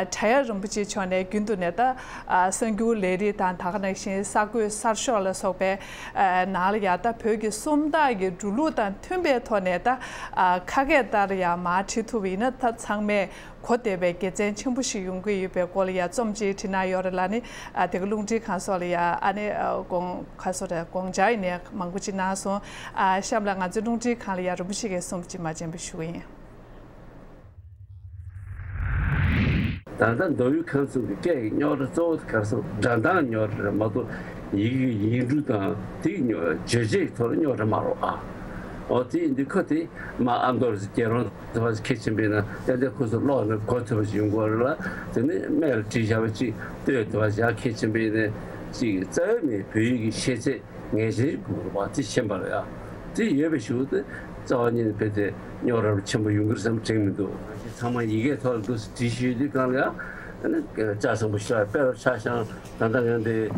བྲག་གཡབ་རིན་པོ་ཆེ་མཆོག་ནས་རྒྱུན་དུ་ནས་ད་ཨ་གསར་འགྱུར་ལས་རིགས་དང་ད་ག་ནང་བཞིན་གསར་འགོད་གསར་ཤོག་ལ་སོགས་པའི་ཨ་ནང་ལ་ཡང་ད་བོད་ཀྱི་སུམ་རྟགས་ཀྱི་འགྲོ་ལུགས་དང་མཐུན་པའི་ཐོག་ནས་ད་ཨ་ཁ་སྐད་ལྟར་ཡང་མར་བྲིས་ཐུབ་པ་ཡིན་ན་ད་ཚང་མས། གོ་བདེ་བའི་དགེ་མཚན་ཆེན་པོ་ཞིག་ཡོང་གི་ཡོད་པའི་སྐོར་ལ་ཡང་རྩོམ་ཅིག་བྲིས་གནང་ཡོད་རེད་ལ་ནི། ཨ་དེ་ག་རླུང་འཕྲིན་ཁང་སོགས་ལ་ཡང་ཨ་ནི་ཨ་དགོངས་ཁ་སོ་རེད་དགོངས་འཇགས་ཡིན་ནའི་མང་པོ་ཅིག་གནང་སོང་། ཨ་གཤམ་ལ་ང་ཚོའི་རླུང་འཕྲིན་ཁང་ལ་ཡང་རིན་པོ་ཆེ་གིས་གསུངས་པ་ཅིག་མ་བྱན་པ་ཞུ་གི་ཡིན། ད་ལྟ་མདོ་དབུས་ཁམས་གསུམ་གྱི་སྐད་ཀྱི་རྙོག་དྲ་གཙོ་བོ་དེ་ག་རེ་ཟེར་ན་སྒྲ་གདངས་རྙོག་དྲ་རེད་མ་གཏོགས་ཡི་གེ་གི་ཡིག་འབྲུ་དང་དེ་གི་རྙོག་བརྗོད་བྱའི་ཐོག་ལ་རྙོག་དྲ་མ་རེད་ཨ། འོ་དེ་ཡིན་དུས་ཁོ་དེ་མ་ཨ་མདོ་རེད་ཟེར་རྒྱལ་རོང་དེ་བ་ཁས་ཆེན་པོ་ཡིན་ན་ཏན་ཏན་ཁོ་ཚོ་ཀློག་ནས་གོ་ཐུབ་པ་ཞིག་ཡོང་དགོས་རེད་ལ། དེ་ནས་སྨད་ལ་བྲིས་བཞག་པ་ཅིག་ལྟོས་དེ་བ་ཞག་ཁས་ཆེན་པོ་ཡིན་ནས་ཅིག་རྩ་བའི་མིང་བོད་ཡིག་གི་ཤེས་ཚད་ངེས་ཅན་ཞིག་དགོས་རེད་བ། དེ་ཤེས་པ་རེད་ཡ། དེ་ཡོད་པའི་ཞུ་དེ་རྩ་བ་ཉིད་ནས་བོད་དེ་རྙོག་དྲ་ཆེན་པོ་ཡོང་གི་རེད་བསམ་དྲན་མི་འདུག་ཚང་མ་ཡི་གེའི་ཐོག་ལ་འདུག་སེ་བྲིས་ཤིག་དུས་གང་ལ་ཡང་ལྕགས་ཟམ་པོ་ཞིག་ལ་དཔེ་རུ་ཆ་བཞག་ད་ལྟ་ངས་འདི་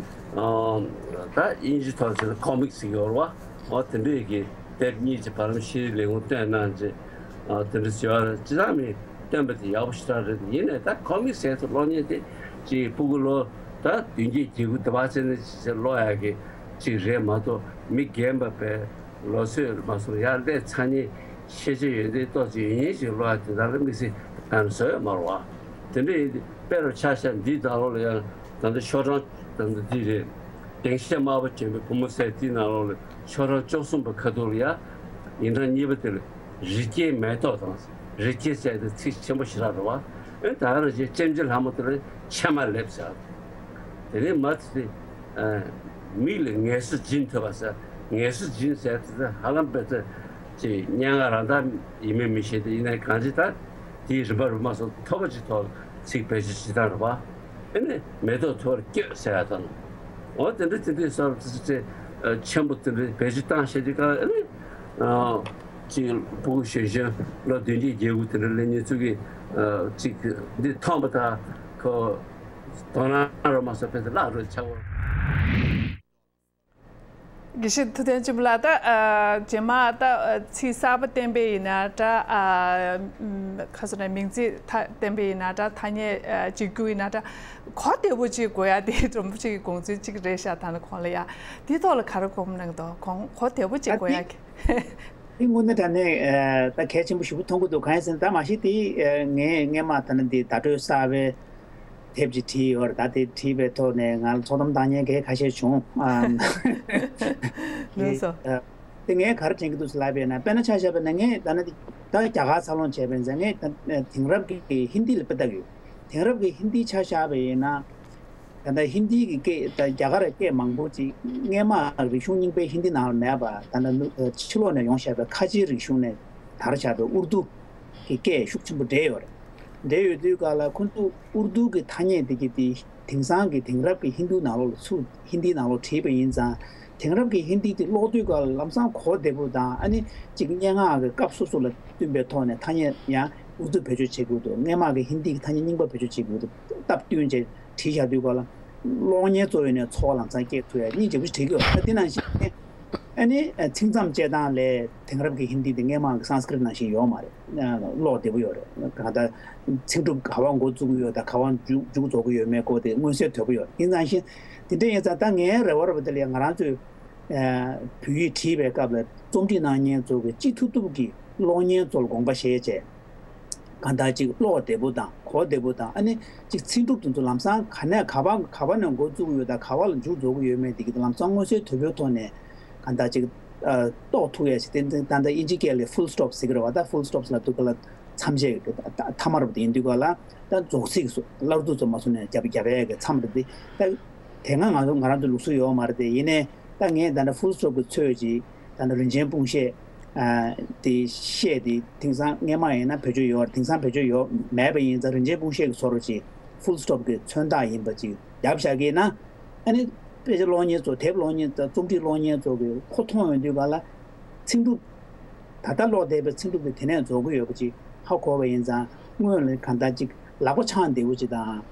ད་དབྱིན་ཇི་ཐོག་ལ་བྱས་ན་ཀོ་མིག་ཟེར་གྱི་ཡོད་རེད་བ། འོ་དེ་འདྲས་ཀྱི་དེབ་གཉིས་ཀྱི་བར་ལམ་ཤེས་རིག་ལས་ཁུངས་བཏོན་གནང་རྗེས་དེ་འདྲ་བྱས་པ་རེད། སྤྱི་བཏང་མི་བཏོན་པ་དེ་ཡག་པོ་ཞེ་དྲག་རེད། ཡིན་ནའི་ད་ཀོ་མིག་ཟེར་ཚོ་གློག་བརྙན་དེ་ཅིག་སྤུ་གུ་ལོ་ད་བདུན་བརྒྱད་བརྒྱད་དགུ་དེ་བ་ཚེ་ནས་ཅིག་ཀློག་ཡག་གི་ཅིག་རེད་མ་གཏོགས་མི་རྒན་པ་བས་ལོ་ཚོད་མ་སོང་ཡར་སླེབས་ཚར་ནས་ཤེས་བྱ་ཡོན་ཏན་ཏོག་ཙམ་ཡོད་མཁན་ཞིག་ཀློག་ཡག་དེ་དག་ལ་དམིགས་བསལ་བཟོ་ཡག་མ་རེད་བ། དེ་འདྲ་ཡིན་དུས་དཔེ་རུ་ཆ་བཞག་འདིའི་ནང་ལོགས་ལ་ཡང་ད་ལྟ་ཤོག་གྲངས་ད་ལྟ་འདི་རེད། སྡིངས་ཆ་དམར་པོ་ཅན་པའི་བུ་མོ་ཟེར་དེའི་ནང་ལོགས་ལ་ཤོག་གྲངས་བཅུ་གསུམ་པ་ཁ་ཐུག་ལ་ཡ། ཡིག་ཕྲེང་གཉིས་པ་དེ་ལ་རི་སྐྱེས་མེ་ཏོག་དང་། རི་སྐྱེས་ཟེར་དེ་ཚིག་ཆེན་པོ་ཞེ་དྲག་རེད་བ། ཨེ་ད་ག་རང་བཞིན་ལྕེམ་ལྕེ་ལྷ་མོ་དེ་ལ་ཕྱེ་མར་སླེབས་ཟེར། དེ་ནས་མ་ཚིག་དེ་མིག་ལ་ངལ་གསོ་སྦྱིན་ཐུབ་པ་ཟེར། ངལ་གསོ་སྦྱིན་ཟེར་དེ་ཧ་ལམ་དཔེ་ཚེ་ཅིག་སྙན་ངག་རང་དག་ཡིན་མིན་མི་ཤེས་ཏེ་ཡིན་ནའི་གང་ཅི་ད། དེའི་རིམ་པ་རུ་མ་སོང་ཐོབ་པ་ཅིག་ཐོག་ཚིག་བེད་སྤྱོད་བྱེད་སྟངས་རེད་བ། ཨེ་ནས་མེ་ཏོག་ཐོར་སྐྱོད་ཟེར་ཡ་དང་། འོ་དེ་འདྲ་དེ་འདྲའི་སོར་ཚིག་ཚེ་ཆེན་པོ་དེ་འདྲའི་བེད་སྤྱོད་བཏང་བྱས་དུས་ག་ཨེ་ནས་ཅིག་སྤུ་གུ་གཞོན་གཞོན་ལོ་བདུན་བརྒྱད་བརྒྱད་དགུ་དེ་འདྲ་སླེབས་མཁན་ཚོ་གིས་ཅིག་འདི་མཐོང་པ་དང་ཁོ་དོ་སྣང་རུ་མ་སོང་བས་བརླག་འགྲོ་ཆགས་པ། དགེ་བཤེས་ཐུབ་བསྟན་ཆོས་འཕེལ་ལགས། ད་ཨ་རྗེས་མ་ད་ཨ་ཚིག་གསར་པ་བསྟན་པ་ཡིན་ན་འདྲ། ཨ་ཁ་སོ་ནས་མིང་ཚིག་ཐ་བསྟན་པ་ཡིན་ན་འདྲ། ཐ་སྙད་ཨ་གཅིག་གྱུར་ཡིན་ན་འདྲ། གོ་བདེ་པོ་ཅིག་དགོས་ཡ་དེ་རིན་པོ་ཆེ་གི་དགོངས་ཚུལ་གཅིག་རེད་ཤག་ད་ནི་གོང་ལ་ཡ་དེའི་ཐོག་ལ་ག་རེ་དགོངས་གནང་འདུག་གོང་གོ་བདེ་པོ་ཅིག་ཨ་དགོས་ཡ་དེ་གི་དེ་དངོས་གནས་དྲང་གནས་ཨ་ད་གལ་ཆེན་པོ་ཞེ་པོ་མཐོང་གི་འདུག་གང་ཡིན་ཟེར་ན་ད་མ་གཞི་དེ་ཨ་ངས་སྔས་མ་ད་ནི་འདི་བརྡ་སྤྲོད་གསར་པའི་དེབ་ཅིག་བྲིས་ཡོད་རེད། ད་དེ་བྲིས་པའི་ཐོག་ནས་ང་ལ་ཚོགས་གཏམ་བཏང་མཁན་གལ་ཁ་ཤས་བྱུང་། ཨ་ལགས་སོ། ཨ་ དེ་ངས་ག་རེ་དྲན་གྱི་འདུག་ཟེར་ལབ་པ་ཡིན་ན། དཔེར་ན་ཆ་བཞག་པ་ན་ངས་ད་ནི་ད་རྒྱ་གར་འཚར་ལོངས་བྱས་པ་ཡིན་ཙང་། ངས་ད་དེང་རབས་ཀྱི་ཧིན་དི་ལ་དཔེ་བལྟ་གི་ཡོད། དེང་རབས་ཀྱི་ཧིན་དི་ཆ་བཞག་པ་ཡིན་ན། ད་ལྟ་ཧིན་དིའི་གི་སྐད། ད་རྒྱ་གར་སྐད་མང་པོ་ཅིག་སྔས་མ་རིག་གཞུང་རྙིང་པའི་ཧིན་དི་ནང་ལ་མེད་པ། ད་ལྟ་ནུ་ཕྱི་ལོགས་ནས་ཡོང་བཞག་པའི་ཁ་ཆེའི་རིག་གཞུང་ནས་དར་བཞག་པའི་ཨུར་དུ་གི་སྐད་ཤུགས་ཆེན་པོ་འདྲེས་ཡོད་རེད། འདྲེས་ཡོད་དུས་ག་ལ་ཁོ་ཚོ་ཨུར་དུ་གི་ཐ་སྙད་དེ་གི་དེ་དེང་སང་གི་དེང་རབས་ཀྱི་ཧིན་དུ་ནང་ལོགས་ལ་ཚུར་ཧིན་དིའི་ནང་ལོགས་བྲིས་པ་ཡིན་ཙང་། དེང་རབས་ཀྱི་ཧིན་དི་དེ་ཀློག་དུས་ག་ལ་ལམ་སང་གོ་བདེ་པོ་དང་། ཨ་ནི་ཅིག་སྙན་ངག་གི་སྐབས་སོ་སོ་ལ་བསྟུན་པའི་ཐོག་ནས་ཐ་སྙད་ཡང་ཨུར་དུ་བེད་སྤྱོད་བྱེད་དགོས་འདུག་སྔས་མ་གི་ཧིན་དི་གི་ཐ་སྙད་རྙིང་པ་བེད་སྤྱོད་བྱེད་དགོས་འདུག་སྟབས་བསྟུན་བྱས་བྲིས་བཞག་དུས་ག་ལ་གློག་བརྙན་གཙོ་བོ་ནས་ཚོར་བ་ལམ་སང་སྐྱེ་ཐུབ་ཡ་སྙིང་རྗེ་པོ་ཞིག་བྲིས་ཀྱི་ཡོད། ད་དེ་ནང་བཞིན་ཨ་ནི་ཚིག་མཚམས་བཅད་སྟངས་ལས་དེང་རབས་ཀྱི་ཧིན་དི་དེ་སྔས་མ་གི་སཾ་སྐྲྀཏ་ནང་བཞིན་ཡོད་མ་རེད། ཀློག་བདེ་པོ་ཡོད་རེད། གང་ལྟར་ཚིག་གྲུབ་ག་པར་འགོ་བཙུགས་ཀྱི་ཡོད་དང་། ག་པར་མཇུག་མཇུག་རྫོགས་ཀྱི་ཡོད་མེད་སྐོར་དེ་མངོན་གསལ་དོད་པོ་ཡོད། ཡིན་ཙང་བཞིན་དེ་འདྲ་ཡིན་ཙང་། ད་ངའི་རེ་བ་རེད་པ། དེ་ལ་ཡང་ང་རང་ཚོས་བོད་ཡིག་བྲིས་པའི་སྐབས་ལ་རྩོམ་སྒྲིག་གནང་མཁན་ཚོ་གིས་ཅི་ཐུབ་ཐུབ་ཀྱིས་གློག་བརྙན་ཚོ་ལ་དགོངས་པ་བཞེས་བྱས། གང་ལྟར་ཅིག་ཀློག་བདེ་པོ་དང་གོ་བདེ་པོ་དང་། ཨ་ནི་ཅིག་ཚིག་གྲུབ་དེ་ཚོ་ལམ་སང་ག་ནས་ག་པར་ག་པར་ནས་འགོ་བཙུགས་ཡོད་དང་། ག་པར་ལ་མཇུག་རྫོགས་ཀྱི་ཡོད་མེད་དེ་གི་ལམ་སང་མངོན་གསལ་དོད་པོའི་ཐོག་ནས་གང་ལྟར་ཅིག་ཨ་རྟོགས་ཐུབ་ཡ་ཞིག་དེ་ད་ལྟ་དབྱིན་ཇིའི་སྐད་ལ་ཕུལ་སི་ཊོབ་ཟེར་གྱི་རེད་པ། ད་ཕུལ་སི་ཊོབ་ཟེར་ལབ་དུས་ག་ལ་མཚམས་བཅད་ཀྱི་ད་མཐའ་མ་རུ་དེ་ཡིན་དུས་ག་ལ། ད་རྫོགས་ཚིག་སོ་སླར་བསྡུ་ཚོ་མ་སོང་ནས་རྒྱབ་རྒྱབ་ཡས་ཀྱི་མཚམས་རེད་དེ། ད་དེ་སྔ་ང་ཚོ་ང་རང་ཚོ་ལུགས་སྲོལ་ཡོད་མ་རེད་དེ། ཡིན་ནའི་ད་ངས་ད་ལྟ་ཕུལ་སི་ཊོབ་ཀྱི་ཚོད་ཅིག་ད་ལྟ་རིན་ཆེན་སྤུངས་བཤད་ཨ་དེ་བཤད་དེ་དེང་སང་སྔས་མ་ཡིན་ན་བེད་སྤྱོད་ཡོད་རེད། དེང་སང་བེད་སྤྱོད་ཡོད་མེད་པ་ཡིན་ཙང་། རིན་ཆེན་སྤུངས་བཤད་ཀྱི་ཚོར་བ་ཅིག་ཕུལ་སི་ཊོབ་ཀྱི་མཚོན་རྟགས་ཡིན་པ་ཅིག་རྒྱབ་བཞག་གི་ན། ཨ་ནི་དཔེ་ཆ་ཀློག་མཁན་ཚོ། དེབ་ཀློག་མཁན་དང་རྩོམ་སྒྲིག་ཀློག་མཁན་ཚོ་གི་ཁོ་མཐོང་ཡོང་དུས་ག་ལ་ཚིག་གྲུབ། ད་ལྟ་ཀློག་བསྡད་པའི་ཚིག་གྲུབ་དེ་དེ་ནས་རྫོགས་ཀྱི་ཡོད་པ་ཅིག་ཧ་གོ་བ་ཡིན་ཙང་། སྔོན་ལ་གང་ལྟར་ཅིག་ལག་པ་འཆང་བདེ་པོ་ཅིག་དང་།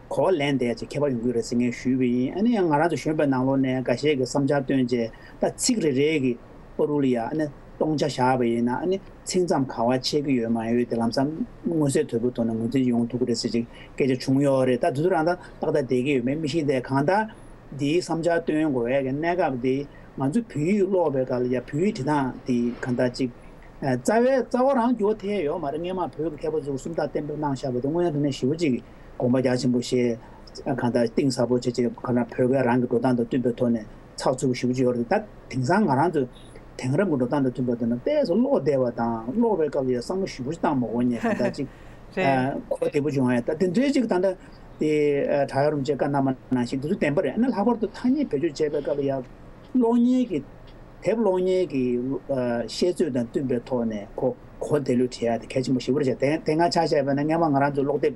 གོ་བ་ལེན་བདེ་ཅིག་ཁྱད་པར་ཡོང་གི་རེད་ཟེར་ངས་ཞུས་པ་ཡིན། ཨ་ནི་ཡང་ང་རང་ཚོ་གཞོན་པའི་ནང་ལོགས་ནས་འགའ་ཤས་ཀྱིས་བསམ་འཆར་བཏོན་བྱས། ད་ཚིག་རེ་རེ་གི་པོ་རུ་ལ་ཡ་ཨ་ནི་སྟོང་ཆ་བཞག་པ་ཡིན་ན། ཨ་ནི་ཚིག་མཚམས་ག་པར་ཆད་ཀྱི་ཡོད་མ་ཡོད་དེ་ལམ་སང་མངོན་གསལ་དོད་པོའི་ཐོག་ནས་ངོས་འཛིན་ཡོང་ཐུབ་ཀྱི་རེད་ཟེར་ཅིག་སྐད་ཆ་བྱུང་ཡོད་རེད། ད་དེ་ཚོ་རང་ད་ཏག་ཏག་བསྡད་ཀྱི་ཡོད་མེད་མི་ཤེས་ཏེ། གང་ལྟར་འདིའི་བསམ་འཆར་བཏོན་དགོས་པའི་གནས་སྐབས་འདི། ང་ཚོ་བོད་ཡིག་ཀློག་པའི་སྐབས་ལ་ཡ་བོད་ཡིག་འབྲི་སྟངས་དེ་གང་ལྟར་ཅིག་ཨ་རྩ་བའི་རྩ་བ་རང་འགྱུར་བ་ཐེབས་ཡོད་མ་རེད། སྔས་མ་བོད་ཀྱི་མཁས་པ་ཚོས་སུམ་རྟགས་གཏན་འབེབས་གནང་བཞག་པ་དེ་དངོས་གནས་དྲང་གནས་ཞེ་པོ་ཅིག་དགོངས་པ་རྒྱ་ཆེན་པོ་བཞེས། གང་ལྟར་གཏིང་ཟབ་པོ་བྱས་བྱས། གང་ལྟར་བོད་སྐད་རང་གི་འགྲོ་སྟངས་དང་བསྟུན་པའི་ཐོག་ནས་ཚགས་ཚུད་པོ་ཞེ་པོ་ཅིག་ཡོད་རེད། ད་དེང་སང་ང་རང་ཚོ་དེང་རབས་ཀྱི་འགྲོ་སྟངས་དང་མཐུན་པ་དེ་ནང་བལྟས་སོ། ཀློག་བདེ་བ་དང་། ཀློག་པའི་སྐབས་ལ་ཡང་བསམ་བློ་ཞེ་པོ་ཅིག་བཏང་མ་དགོས་ནས་གང་ལྟར་ཅིག་རེད། ཨ་གོ་བདེ་པོ་བྱུང་ཡ། ད་དེ་འདྲའི་ཅིག་ད་ལྟ་དེ་ཨ་གྲྭ་བ་རིན་པོ་ཆེས་བཀའ་གནང་བ་ནང་བཞིན་དེ་ཚོ་བདེན་པ་རེད། ཨ་ནི་ལྷག་པར་དུ་ཐ་སྙད་བེད་སྤྱོད་བྱེད་པའི་སྐབས་ལ་ཡང་ཀློག་མཁན་གྱི། དེབ་ཀློག་མཁན་གྱི་ཨ་ཤེས་ཚོད་དང་བསྟུན་པའི་ཐོག་ནས་གོ་གོ་བདེ་ལོས་བྲིས་ཡ་དེ་གལ་ཆེན་པོ་ཞེ་པོ་རེད་བྱས། དེ་དེ་སྔ་ཆ་བཞག་པ་ན་སྔས་མ་ང་རང་ཚོ་ཀློག་དེབ།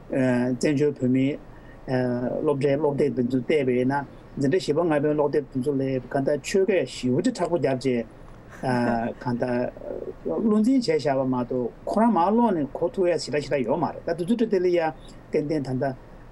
ཨ་བཙན་བྱོལ་བོད་མིའི་ཨ་སློབ་གྲྭའི་ཀློག་དེབ་དེ་ཚོ་བལྟས་པ་ཡིན་ན། འཛིན་གྲྭ་བཞི་པ་ལྔ་པའི་ཀློག་དེབ་དེ་ཚོ་ལ་གང་ལྟར་ཆོས་སྐད་ཞེ་པོ་ཅིག་མཁྲེགས་པོ་བརྒྱབ་བྱས། ཨ་གང་ལྟར་བློ་འཛིན་བྱས་བཞག་པ་མ་གཏོགས། ཁོ་རང་མར་ཀློག་ནས་གོ་ཐུབ་ཡ་ཞེ་དྲག་ཞེ་དྲག་ཡོད་མ་རེད། ད་དེ་ཚོ་དེ་ལ་ཡ་ཏན་ཏན་ད་ལྟ་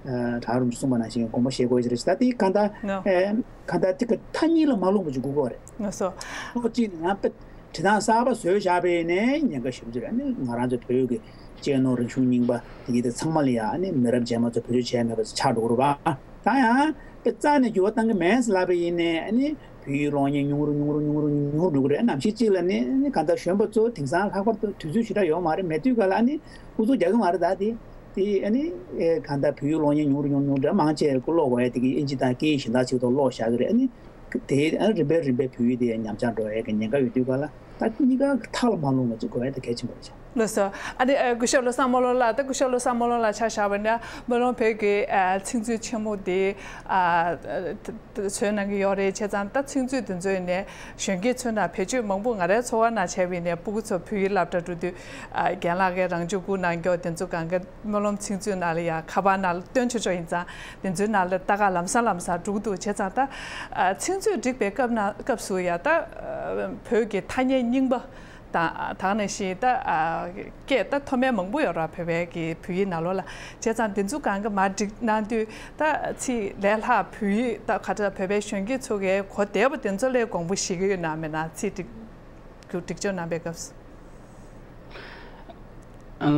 ཨ་གྲྭ་བ་རིན་པོ་ཆེས་གསུངས་པ་ནང་བཞིན་དགོངས་པ་བཞེས་དགོས་ཀྱི་རེད་ཟེར། ད་དེ་གང་ལྟར་ང་ཨེ་གང་ལྟར་དེ་གི་ཐ་སྙད་ལ་མ་རློམ་པ་ཅིག་དགོས་ཀྱི་རེད། ང་སོ། ལོ་གཅིག་ནས་ཡང་དཔེ་བྲིས་སྟངས་གསར་པ་བཟོས་བཞག་པ་ཡིན་ནའི་ཉེན་ཁ་ཞེ་པོ་ཅིག་རེད། ཨ་ནི་ང་རང་ཚོ་བོད་ཀྱི་གཅེས་ནོར་རིག་གཞུང་རྙིང་པ་དེ་གི་དེ་ཚང་མ་ལ་ཡ་ཨ་ནི་མི་རབས་རྗེས་མ་ཚོ་བེད་སྤྱོད་བྱས་མེད་པ་ཆགས་འགྲོ་གི་རེད་པ། ད་ཡང་དཔེ་རྩ་ནས་འགྱུར་བ་གཏང་གི་མེད་ཟེར་ལབ་པ་ཡིན་ནའི། ཨ་ནི་བོད་ཡིག་ཀློག་མཁན་ཉུང་རུ་ཉུང་རུ་ཉུང་རུ་ཉུང་རུ་འགྲོ་གི་རེད། ནམ་ཞིག་ཅིག་ལ་ནི་ཨ་ནི་གང་ལྟར་གཞོན་པ་ཚོ་དེང་སང་ལྷག་པར་དུ་དུས་ཚོད་ཞེ་དྲག་ཡོད་མ་རེད། མེད་དུས་ག་ལ་ཨ་ནི་ཨུ་ཚུགས་རྒྱག་གི་མ་རེད། ད་དེ་དེ་ཨ་ནི་ཨེ་གང་ལྟར་བོད་ཡིག་ཀློག་མཁན་ཉུང་རུ་ཉུང་རུ་ཉུང་རུ་འགྲོ། མང་ཆེ་ཀློག་དགོས་ཡ་དེ་གི་དབྱིན་ཇི་དང་སྐད་ཡིག་གཞན་དག་ཅིག་ཐོག་ཀློག་བཞག་གི་རེད། ཨ་ནི་དེ་ཨ་རིམ་པས་རིམ་པས་བོད་ཡིག་དེ་ཉམས་ཆག་འགྲོ་ཡ་གི་ཉེན་ཁ་ཡོད་དུས་ག་ལ། ད་གཉིས་ཀ་གི་མཐའ་ལ་མ་ལྷུང་བ་ཅིག་དགོས་ཡ་དེ་གལ་ཆེན་པོ་རེད་ཤག་ལགས་སོ། ཨ་ནི་ཨ་སྐུ་ཞབས་བློ་བཟང་སྨོན་ལམ་ལགས། ད་སྐུ་ཞབས་བློ་བཟང་སྨོན་ལམ་ལགས་ཆ་བཞག་པ་ན་སྨོན་ལམ་བོད་ཀྱི་ཨ་ཚིག་མཛོད་ཆེན་མོ་དེ་ཨ་ཚོད་གནང་གི་ཡོད་རེད། བྱས་ཙང་ད་ཚིག་མཛོད་དེ་ཚོ་ནས་གཞོན་སྐྱེས་ཚོའི་ནང་བེད་སྤྱོད་མང་པོ། ང་རའི་ཚོར་བ་ནང་བྱས་པ་ཡིན་ནའི་སྤུ་གུ་ཚོ་བོད་ཡིག་སློབ་གྲྭ་འགྲོ་དུས་ཨ་རྒན་ལགས་ཀྱིས་རང་སྦྱོང་སྒོ་ནང་རྒྱོབ་དེ་ཚོ་གང་ག་སྨོན་ལམ་ཚིག་མཛོད་ནང་ལ་ཡ་ཁ་པར་ནང་ལ་བཏོན་ཆོག་ཆོག་ཡིན་ཙང་། དེ་ཚོའི་ནང་ལ་ལྟ་ག་ལམ་སང་ལམ་སང་འགྲོ་གི་འདུག་བྱས་ཙང་ད་ཨ་ཚིག་མཛོད་སྒྲིག་པའི་སྐབས་ན་སྐབས་སུ་ཡ་ད་ཨ་བོད་ཀྱི་ཐ་སྙད་རྙིང་པ་དང་། དེ་ནང་བཞིན་ད་ཨ་སྐད་ད་མཐོ་དམན་མང་པོ་ཡོད་ར། བོད་པའི་གི་བོད་ཡིག་ནང་ལོགས་ལ། བྱས་ཙང་དེ་ཚོ་གང་ག་མར་སྒྲིག་གནང་དུས་ད་ཚིག་ལས་སླ་བོད་ཡིག་ད་ག་འདྲ་བོད་པའི་གཞོན་སྐྱེས་ཚོ་གིས་གོ་བདེ་པོ་དེ་ཚོ་ལ་དགོངས་པ་བཞེས་ཀྱི་ཡོད་ན་མེད་ན། ཚིག་སྒྲིག་སྒྲིག་སྦྱོར་གནང་པའི་སྐབས་སུ།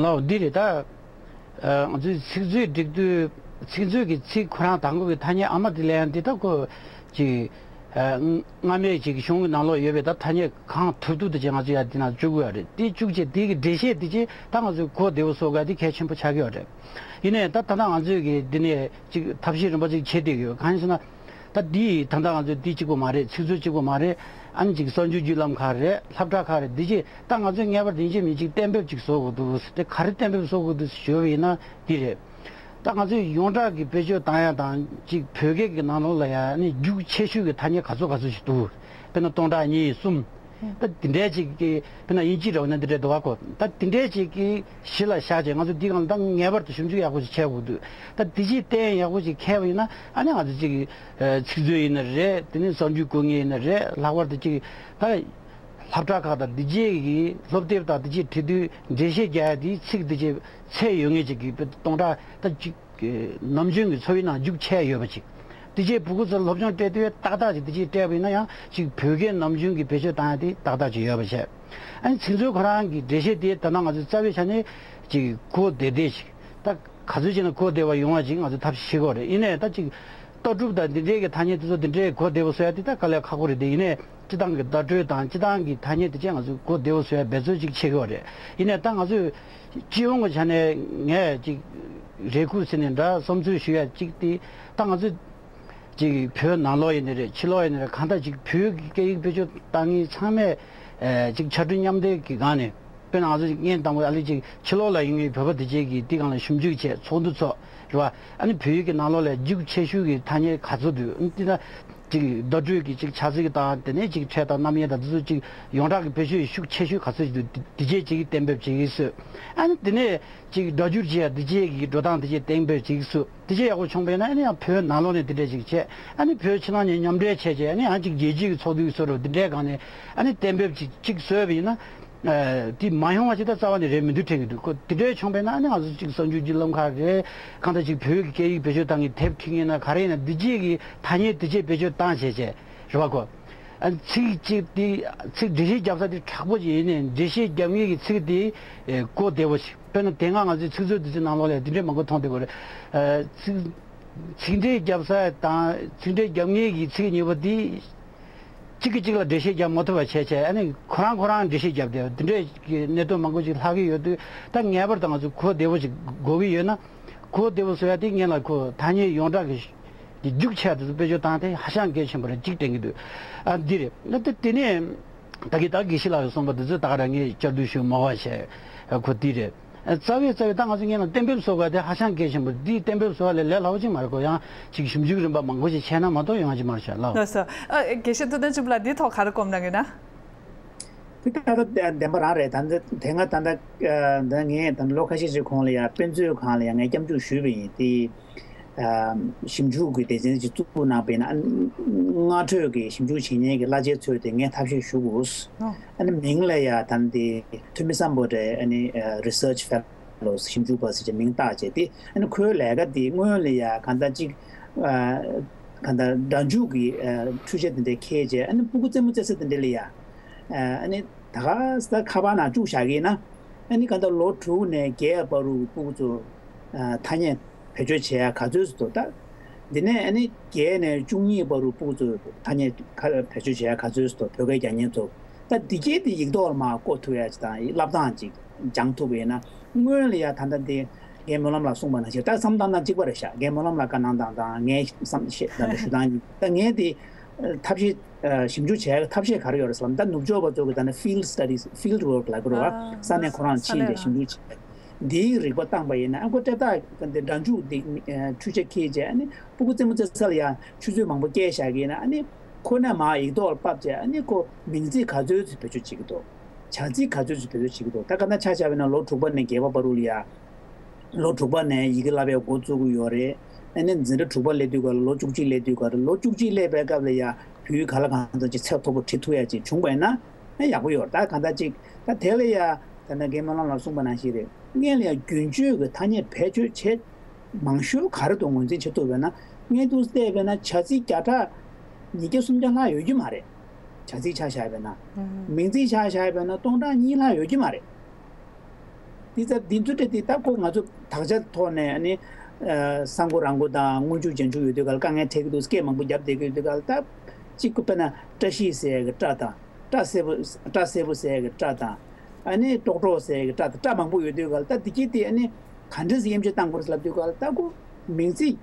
ལགས་འདི་རེད། ད་ཨ་ང་ཚོས་ཚིག་མཛོད་སྒྲིག་དུས་ཚིག་མཛོད་ཀྱི་ཚིག་ཁོ་རང་དང་པོ་གི་ཐ་སྙད་ཨ་མ་དེ་ལ་ཡང་འདི་ད་ཁོ་ཅིག་ཨ་སྔ་མའི་ཅིག་གཞུང་གི་ནང་ལོགས་ཡོད་པའི་ད་ཐ་སྙད་གང་ཐུབ་ཐུབ་དེ་ཅིག་ང་ཚོས་ཡ་འདི་ནང་བཅུག་དགོས་ཡ་རེད། དེ་བཅུག་བྱས་དེ་གི་འགྲེལ་བཤད་དེ་ཅིག་ད་ང་ཚོས་གོ་བདེ་པོ་བཟོ་དགོས་ཡ་དེ་གལ་ཆེན་པོ་ཆགས་ཀྱི་ཡོད་རེད། ཡིན་ནའི་ད་ད་ལྟ་ང་ཚོས་ཀྱི་འདི་ནས་ཅིག་ཐབས་ཤེས་རིམ་པ་ཅིག་བྱེད་བསྡད་ཀྱི་ཡོད། གང་ཡིན་ཟེར་ན། ད་ ད་འདི་ད་ལྟ་ང་ཚོས་འདི་གཅིག་པོ་མ་རེད། ཚིག་མཛོད་གཅིག་པོ་མ་རེད། ཨ་ནི་ཅིག་གསར་འགྱུར་བརྒྱུད་ལམ་ཁག་རེད། སློབ་གྲྭ་ཁག་རེད། འདི་ཅིག་ད་ང་ཚོས་ངེས་པར་དུ་ཡིན་གཅིག་མིན་གཅིག་གཏན་འབེབས་ཅིག་བཟོ་དགོས་འདུག་དེ་ག་རེ་གཏན་འབེབས་བཟོ་དགོས་འདུག་ཞུས་པ་ཡིན་ན་འདི་རེད། ད་ང་ཚོས་ཡོངས་གྲགས་ཀྱི་བེད་སྤྱོད་བཏང་ཡ་དང་ཅིག་བོད་སྐད་ཀྱི་ནང་ལོགས་ལ་ཡ་ནི་རྒྱུགས་ཆེ་ཤོས་ཀྱི་ཐ་སྙད་ག་ཚོད་ག་ཚོད་ཞིག་འདུག་དཔེར་ན་སྟོང་ཕྲག་གཉིས་གསུམ། ད་དེ་འདྲའི་ཅིག་གི་དཔེར་ན་དབྱིན་ཇི་འདྲ་བོ་ན་དེ་འདྲའི་འདུག་ག་གོ་ད་དེ་འདྲའི་ཅིག་གི་གཞི་ལ་བཞག་བྱས་ང་ཚོ་འདི་སྒང་ལ་ད་ངེས་པར་དུ་ཞིབ་འཇུག་ཡག་པོ་ཞིག་བྱེད་དགོས་འདུག་ད་དེ་ཅིག་གཏན་ཡག་པོ་ཞིག་འཁེལ་བ་ཡིན་ན་ཨ་ནི་ང་ཚོ་ཅིག་ཚིག་མཛོད་ཡིན་ན་རེད། དེ་ནས་གསར་འགྱུར་བཀོད་ངེས་ཡིན་ན་རེད། ལྷག་པར་དུ་ཅིག་ད་སློབ་གྲྭ་ཁག་དང་དེ་རྗེས་ཀྱི་སློབ་དེབ་དང་དེ་རྗེས་བྲིས་དུས་འགྲེལ་བཤད་རྒྱག་ཡ་དེ་ཚིག་དེ་རྗེས་ཚད་ཡོད་ངེས་ཅིག་གི་སྟོང་ཕྲག་ད་ཅིག་ནམ་རྒྱུན་གྱི་འཚོ་བའི་ནང་རྒྱུགས་ཆེ་ཡོད་པ་ཅིག་དེ་རྗེས་ཕྲུ་གུ་ཚོར་སློབ་སྦྱོང་སྤྲད་དུས་ཏག་ཏག་ཅིག་དེ་རྗེས་སྤྲད་པ་ཡིན་ན་ཡང་ཅིག་བོད་སྐད་ནམ་རྒྱུན་གྱི་བེད་སྤྱོད་བཏང་ཡ་དེ་ཏག་ཏག་ཅིག་ཡོད་པ་བྱས། ཨ་ནི་ཚིག་མཛོད་ཁོ་རང་གི་འགྲེལ་བཤད་དེ་ད་ནང་ང་ཚོའི་རྩ་བའི་ཆ་ནས་ཅིག་གོ་བདེ་བདེ་ཞིག་ད་ག་ཚོད་བྱས་ན་གོ་བདེ་བ་ཡོང་བ་ཅིག་ང་ཚོས་ཐབས་ཤེས་བྱེད་དགོས་རེད། ཡིན་ནའི་ད་ཅིག་ལྟ་གྲུབ་དང་འདི་འདྲའི་གི་ཐ་སྙད་དེ་ཚོ་འདི་འདྲའི་གོ་བདེ་བོ་བཟོ་ཡ་དེ་ད་དཀའ་ལས་ཁག་པོ་རེད་དེ། ཡིན་ནའི་སྤྱི་བཏང་གི་བརྡ་སྤྲོད་དང་སྤྱི་བཏང་གི་ཐ་སྙད་དེ་ཅིག་ང་ཚོས་གོ་བདེ་བོ་བཟོ་ཡ་འབད་རྩོལ་ཅིག་བྱེད་དགོས་རེད། ཡིན་ནའི་ད་ང་ཚོས་སྤྱི་ཡོངས་ཀྱི་ཆ་ནས་ངས་ཅིག་རེ་སྐུལ་ཟེར་ནས་འདྲ་བསམ་ཚུལ་ཞུ་ཡ་ཅིག་དེ་ད་ང་ཚོས་ཅིག་བོད་ནང་ལོགས་ཡིན་ནའི་རེད། ཕྱི་ལོགས་ཡིན་ནའི་རེད། གང་ལྟར་ཅིག་བོད་ཀྱི་སྐད་ཡིག་བེད་སྤྱོད་བཏང་མཁན་ཚང་མས་ཨེ་ཅིག་ཕྱར་གྲུ་མཉམ་འདེགས་ཀྱི་སྒང་ནས་དཔེར་ན་ང་ཚོ་ཅིག་བརྙན་དང་པོ་ཨ་ལེ་ཅིག་ཕྱི་ལོགས་ལ་ཡོད་མཁན་བོད་པ་དེ་བཅས་ཀྱིས་དེ་སྒང་ལ་ཞིབ་འཇུག་བྱས། ཚོགས་འདུ་ཚོགས་རེད་བ། ཨ་ནི་བོད་ཡིག་གི་ནང་ལོགས་ལ་རྒྱུགས་ཆེ་ཤོས་ཀྱི་ཐ་སྙད་ག་ཚོད་འདུག་དེ་ན་ཅིག་བརྡ་སྤྲོད་ཀྱི་ཅིག་བྱ་ཚིག་དང་དེ་ནས་ཅིག་ཕྲད་དང་རྣམ་དབྱེ་དང་དེ་ཚོ་ཅིག་ཡོངས་གྲགས་ཀྱི་བེད་སྤྱོད་ཤུགས་ཆེ་ཤོས་ག་ཚོད་ཅིག་འདུག་དེ་བཅས་ཅིག་གཏན་འབེབས་བྱེད་ཀྱི་སྲོལ། ཨ་ནི་དེ་ནས་ཅིག་སྒྲ་སྒྱུར་བྱེད་ཡ་དེ་བཅས་ཀྱི་འགྲོ་སྟངས་དེ་བཅས་གཏན་འབེབས་བྱེད་ཀྱི་སྲོལ། དེ་བཅས་ཡག་པོ་བྱུང་བས་ན་ཨ་ནི་ཡང་བོད་ནང་ལོགས་ནས་དེ་འདྲས་ཅིག་བྱས། ཨ་ནི་བོད་ཕྱི་ནང་གཉིས་མཉམ་འབྲེལ་བྱས་བྱས་ཨ་ནི་ཡང་ཅིག་རྒྱལ་སྤྱིའི་ཚོགས་འདུའི་སྲོལ་རོ་དེ་འདྲའི་སྒང་ནས་ཨ་ནི་གཏན་འབེབས་ཅིག་ཅིག་བཟོས་པ་ཡིན་ན། ཨ་དེ་མ་ཡོང་བ་ཅིག་ད་རྩ་བ་ནས་རེད་མི་འདུག་དྲན་གྱི་འདུག་ཁོ་དེ་འདྲའི་བྱུང་བས་ན་ཨ་ནི་ང་ཚོ་ཅིག་གསར་འགྱུར་བརྒྱུད་ལམ་ཁག་རེད། གང་ལྟར་ཅིག་བོད་ཀྱི་སྐད་ཡིག་བེད་སྤྱོད་བཏང་མཁན་དེབ་ཁྲིད་མཁན་ན་ག་རེ་ཡིན་ན་འདི་རྗེས་ཀྱི་ཐ་སྙད་དེ་བཅས་བེད་སྤྱོད་བཏང་བྱས་བྱས་རེད་བ་ཁོ། ཨ་ཚིག་གཅིག་དེ་ཚིག་འགྲེལ་བཤད་རྒྱབ་ས་དེ་དྲག་པོ་ཅིག་ཡིན་ནའི་འགྲེལ་བཤད་རྒྱབ་མཁན་གྱི་ཚིག་དེ་ཨེ་གོ་བདེ་བོ་ཞིག་དཔེར་ན་དེ་སྔ་ང་ཚོའི་ཚིག་མཛོད་དེ་ཚོའི་ནང་ལོགས་ལ་དེ་འདྲའི་མང་པོ་མཐོང་བསྡད་ཡོད་རེད། ཨ་ཚིག་ཚིག་འགྲེལ་རྒྱབ་ས་དང་ཚིག་འགྲེལ་རྒྱབ་མཁན་གྱི་ཚིག་གཉིས་པོ་དེ་གཅིག་གིས་གཅིག་ལ་འགྲེལ་བཤད་རྒྱབ་མ་ཐུབ་པ་བྱས་བྱས་ཨ་ནི་ཁོ་རང་ཁོ་རང་འགྲེལ་བཤད་རྒྱབ་བསྡད་པ་དེ་འདྲའི་གི་གནད་དོན་མང་པོ་ཞིག་ལྷག་གི་ཡོད་དུས་ད་ངེས་པར་དུ་ང་ཚོས་གོ་བདེ་བོ་ཞིག་དགོས་ཀྱི་ཡོད་ན། གོ་བདེ་བོ་བཟོ་ཡ་དེ་སྔོན་ལ་ཁོ་ཐ་སྙད་ཡོངས་གྲགས་ཀྱི་རྒྱུགས་ཆེ་དེ་ཚོ་བེད་སྤྱོད་བཏང་སྟེ་ཧ་ཅང་གལ་ཆེན་པོ་རེད་ཅིག་དྲན་གྱི་འདུག་ཨ་འདི་རེད། ད་དེ་དེ་ནས་ད་གི་ད་དགེ་བཤེས་ལགས་ཀྱིས་གསུངས་པ་དེ་ཚོ་ད་ག་རང་ངས་བསྐྱར་ཟློས་ཞུ་མ་དགོས་པ་བྱས་ཁོ་དེ་རེད། རྩ་བའི་རྩ་བའི་ད་ང་ཚོ་སྔོན་ལ་གཏན་འབེབས་བཟོ་དགོས་དེ་ཧ་ཅང་གལ་ཆེན་པོ་རེད། འདི་གཏན་འབེབས་བཟོ་བ་ལས་ལས་སླ་བོ་ཅིག་མ་རེད་ཁོ། ཡང་ཅིག་ཞིབ་འཇུག་རིམ་པ་མང་པོ་ཞིག་བྱས་ན་མ་གཏོགས་ཡོང་ཡ་ཅིག་མ་རེད་ཤག་ལགས། ལགས་སོ། ཨ་དགེ་བཤེས་ཐུབ་བསྟན་ཆོས་འཕེལ་ལགས་འདིའི་ཐོག་ག་རེ་སྐོམ་གནང་གི་ན། དེ་ད་ལྟ་བདེན་པ་རང་རེད། ད་ལྟ་དེ་སྔ་ད་ལྟ་ད་ངས་ད་ལྟ་ལོ་ཁ་ཤས་ཤིག་གོང་ལ་ཡང་དཔེ་མཛོད་ཁང་ལ་ཡང་ངས་སྐྱབས་འཇུག་ཞུས་པ་ཡིན། དེ་ཞིབ་འཇུག་གི་སྡེ་ཚན་ཞིག་བཙུགས་གནང་པ་ཡིན་ན། སྔ་འཕྲོས་ཀྱི་ཞིབ་འཇུག་བྱེད་མཁན་གྱི་བླ་ཆེན་ཚོས་དེ་ངས་ཐབས་ཤེས་ཞུ་དགོས། ཨ་ནི་མིང་ལ་ཡང་ད་ལྟ་དེ་ཐོན་མི་སམ་བྷོ་ཊ་ཨ་ནི་research fellows ཞིབ་འཇུག་པ་ཟེར་གྱི་མིང་བཏགས་བྱས་ཏེ། ཨ་ནི་ཁོའི་ལས་ཀ་དེ་སྔོན་ལ་ཡང་གང་ལྟར་ཅིག་གང་ལྟར་སྒྲ་འཇུག་གི་འཕྲུལ་ཆས་དེ་འདྲ་འཁྱེར་བྱས་ཨ་ནི་སྤུ་གུ་རྩེད་མོ་རྩེ་ས་དེ་འདྲ་ལ་ཡང་། ཨ་ནི་ད་ག་ས་ཁ་པར་ནང་བཅུག་བཞག་གི་ཡིན་ན། ཨ་ནི་གང་ལྟར་ལོ་དྲུག་ནས་བརྒྱད་བར་དུ་སྤུ་གུ་ཚོ་ཐ་སྙད་བེད་སྤྱོད་བྱེད་ཡ་ག་ཚོད་ཙམ་འདུག་ད་འདི་ནས་ཨ་ནི་བརྒྱད་ནས་བཅུ་གཉིས་བར་དུ་སྤུ་གུ་ཚོ་ཐ་སྙད་ཁ་བེད་སྤྱོད་བྱེད་ཡ་ག་ཚོད་ཙམ་འདུག་བོད་སྐད་རྒྱག་མཁན་ཚོ། ད་འདི་སྐད་དེ་ཡིག་ཐོག་ལ་མར་བཀོད་ཐུབ་ཡ་ཅིག་དང་བསླབ་སྟངས་ཅིག་སྦྱང་ཐུབ་པ་ཡིན་ན། སྔོན་ལ་ཡ་ད་ལྟ་འདི་རྒན་སྨོན་ལམ་ལགས་གསུངས་པ་ནང་བཞིན་ད་བསམ་སྟངས་དང་གཅིག་པ་རེད་ཤག་རྒན་སྨོན་ལམ་ལགས་བཀའ་གནང་སྟངས་དང་ངའི་བསམ་ཤེས་དང་ཞུ་སྟངས་གཉིས། ད་ངས་དེ་ཐབས་ཤེས་ཞིབ་འཇུག་བྱས་ཐབས་ཤེས་ག་རེ་ཡོད་རེད་ཟེར་ལབ་ན། ད་ནུབ་ཕྱོགས་པ་ཚོ་གི་ད་ནི་field studies field work ལབ་དགོས་རེད་བ། ས་གནས་ཁོ་རང་ཕྱིན་ཏེ་ཞིབ་འཇུག་བྱས། འདིའི་རིག་པ་བཏང་པ་ཡིན་ན་ཨ་ཁོ་སྤྲད་ད་འདི་སྒྲ་འཇུག་འདི་འཕྲུལ་ཆས་འཁྱེར་བྱས་ཨ་ནི་སྤུ་གུ་རྩེད་མོ་རྩེ་ས་ལ་ཡ་ཆུ་ཚོད་མང་པོ་བསྐྱལ་བཞག་གི་ཡིན་ན། ཨ་ནི་ཁོ་ནས་མར་ཡིག་ཐོག་ལ་ཕབ་བྱས་ཨ་ནི་ཁོ་མིང་ཚིག་ག་ཚོད་ཅིག་བེད་སྤྱོད་བྱེད་ཀྱི་འདུག་བྱ་ཚིག་ག་ཚོད་ཅིག་བེད་སྤྱོད་བྱེད་ཀྱི་འདུག་ད་ག་ན་ཆ་བཞག་པ་ཡིན་ན་ལོ་དྲུག་པ་ནས་བརྒྱད་པ་བར་དུ་ལ་ཡ། ལོ་དྲུག་པ་ནས་ཡི་གེ་བསླབ་པའི་འགོ་བཙུགས་ཀྱི་ཡོད་རེད། ཨ་ནི་འཛིན་གྲྭ་དྲུག་པ་སླེབས་དུས་སྐབས་ལ་ལོ་བཅུ་གཅིག་སླེབས་དུས་སྐབས་ལ་ལོ་བཅུ་གཅིག་སླེབས་པའི་སྐབས་ལ་ཡ་བོད་ཡིག་ག་ལ་གང་འཚམ་ཅིག་ཚད་མཐོ་པོ་བྲིས་ཐུབ་ཡ་ཅིག་བྱུང་བ་ཡིན་ན་ཨ་ཡག་པོ་ཡོད་རེད། ད་གང་ལྟར་ཅིག་ད་དེ་ལ་ཡ་ད་ནང་རྒན་སྨོན་ལམ་ལགས་གསུངས་པ་ནང་བཞིན་རེད། སྔོན་ལ་ཡ་རྒྱུན་སྤྱོད་ཀྱི་ཐ་སྙད་བེད་སྤྱོད་བྱེད་མང་ཤོས་ག་རེ་འདུག་ངོས་འཛིན་བྱེད་ཐུབ་པ་ཡིན་ན། སྔོན་དུ་བལྟས་པ་ཡིན་ན་བྱ་ཚིག་བརྒྱ་ཕྲག་ཉིས་བརྒྱ་སུམ་བརྒྱ་ལྷག་ཡོད་རྒྱུ་མ་རེད། བྱ་ཚིག་ཆ་བཞག་པ་ཡིན་ན། མིང་ཚིག་ཆ་བཞག་པ་ཡིན་ན་སྟོང་ཕྲག་གཉིས་ལྷག་ཡོད་རྒྱུ་མ་རེད། འདི་ཚ་འདི་ཚོ་སྤྲད་དེ་ད་ཁོ་ང་ཚོ་དག་ཆ་ཐོག་ནས་ཨ་ནི་ཨ་གསང་སྒོ་རང་སྒོ་དང་སྔོན་འཇུག་རྗེས་འཇུག་ཡོད་དུས་ག་ལ་དཀའ་ངལ་འཕྲད་ཀྱི་འདུག་སྐད་མང་པོ་བརྒྱབ་བསྡད་ཀྱི་ཡོད་དུས་ག་ལ། ད་གཅིག་པུ་དཔེར་ན་བཀྲ་ཤིས་ཟེར་ཡ་གི་བཀྲ་དང་། བཀྲ་སེར་པོ་བཀྲ་སེར་པོ་ཟེར་ཡ་གི་བཀྲ་དང་། ཨ་ནི་ཀྲོག་ཀྲོག་ཟེར་ཡ་གི་བཀྲ་དང་། བཀྲ་མང་པོ་ཡོད་དུས་ག་ལ་ད་འདི་སྐད་དེ་ཨ་ནི་ག་འདྲས་དབྱེ་འབྱེད་བཏང་དགོས་རེད་ལབ་དུས་ག་ལ་ད་ཁོ་མིང་ཚིག་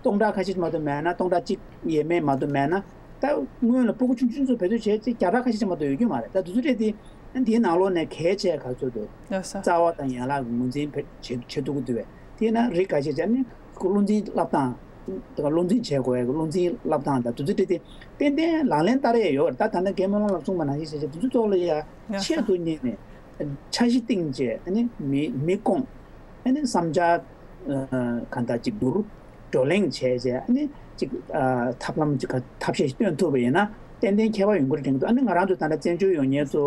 སྟོང་ཕྲག་ཁ་ཤས་མ་གཏོགས་མེད་ན། སྟོང་ཕྲག་གཅིག་ཡས་མས་མ་གཏོགས་མེད་ན། ད་སྔོན་ལ་སྤུ་གུ་ཆུང་ཆུང་ཚོ་བེད་སྤྱོད་བྱས་ཚེ་བརྒྱ་ཕྲག་ཁ་ཤས་ཅིག་མ་གཏོགས་ཡོད་རྒྱུ་མ་རེད། ད་དེ་ཚོ་རེད་དེ། འདིའི་ནང་ལོགས་ནས་གལ་ཆེ་ག་ཚོད་འདུག་ལགས་སོ། རྩ་བ་དང་ཡན་ལག་གི་ངོས་འཛིན་བྱེད་བྱེད་ཐུབ་ཀྱི་འདུག་བས། དེས་ན་རིགས་ག་ཤས་ཅིག་ནི་བློ་འཛིན་བསླབ་སྟངས། དེ་ག་བློ་འཛིན་བྱེད་དགོས་ཡ་གི་བློ་འཛིན་བསླབ་སྟངས་དང་དེ་ཚོ་རེད་དེ། ཏན་ཏན་ལག་ལེན་བསྟར་ཡས་ཡོད་རེད། ད་ད་ལྟ་རྒན་མོ་ལགས་ལ་གསུངས་པ་ནང་བཞིན་བྱས་བྱས་དེ་ཚོ་ཐོག་ལ་ཡ་ལགས་སོ། ཆེད་དུ་གཉེར་ནས་འཆར་གཞི་བཏིང་བྱས། ཨ་ནི་མི་མི་བསྐོང་། ཨ་ནི་བསམ་འཆར་གང་ལྟར་ཅིག་བསྡུར། བགྲོ་གླེང་བྱས་བྱས། ཨ་ནི་ཅིག་ཨ་ཐབས་ལམ་ཅིག་ག་ཐབས་ཤེས་ཤིག་བཏོན་ཐུབ་པ་ཡིན་ན་ཏན་ཏན་ཁྱད་པར་ཡོང་གི་རེད་དྲན་གྱི་འདུག་ཨ་ནི་ང་རང་ཚོ་ད་ལྟ་བཙན་བྱོལ་ཡོད་མཁན་ཚོ་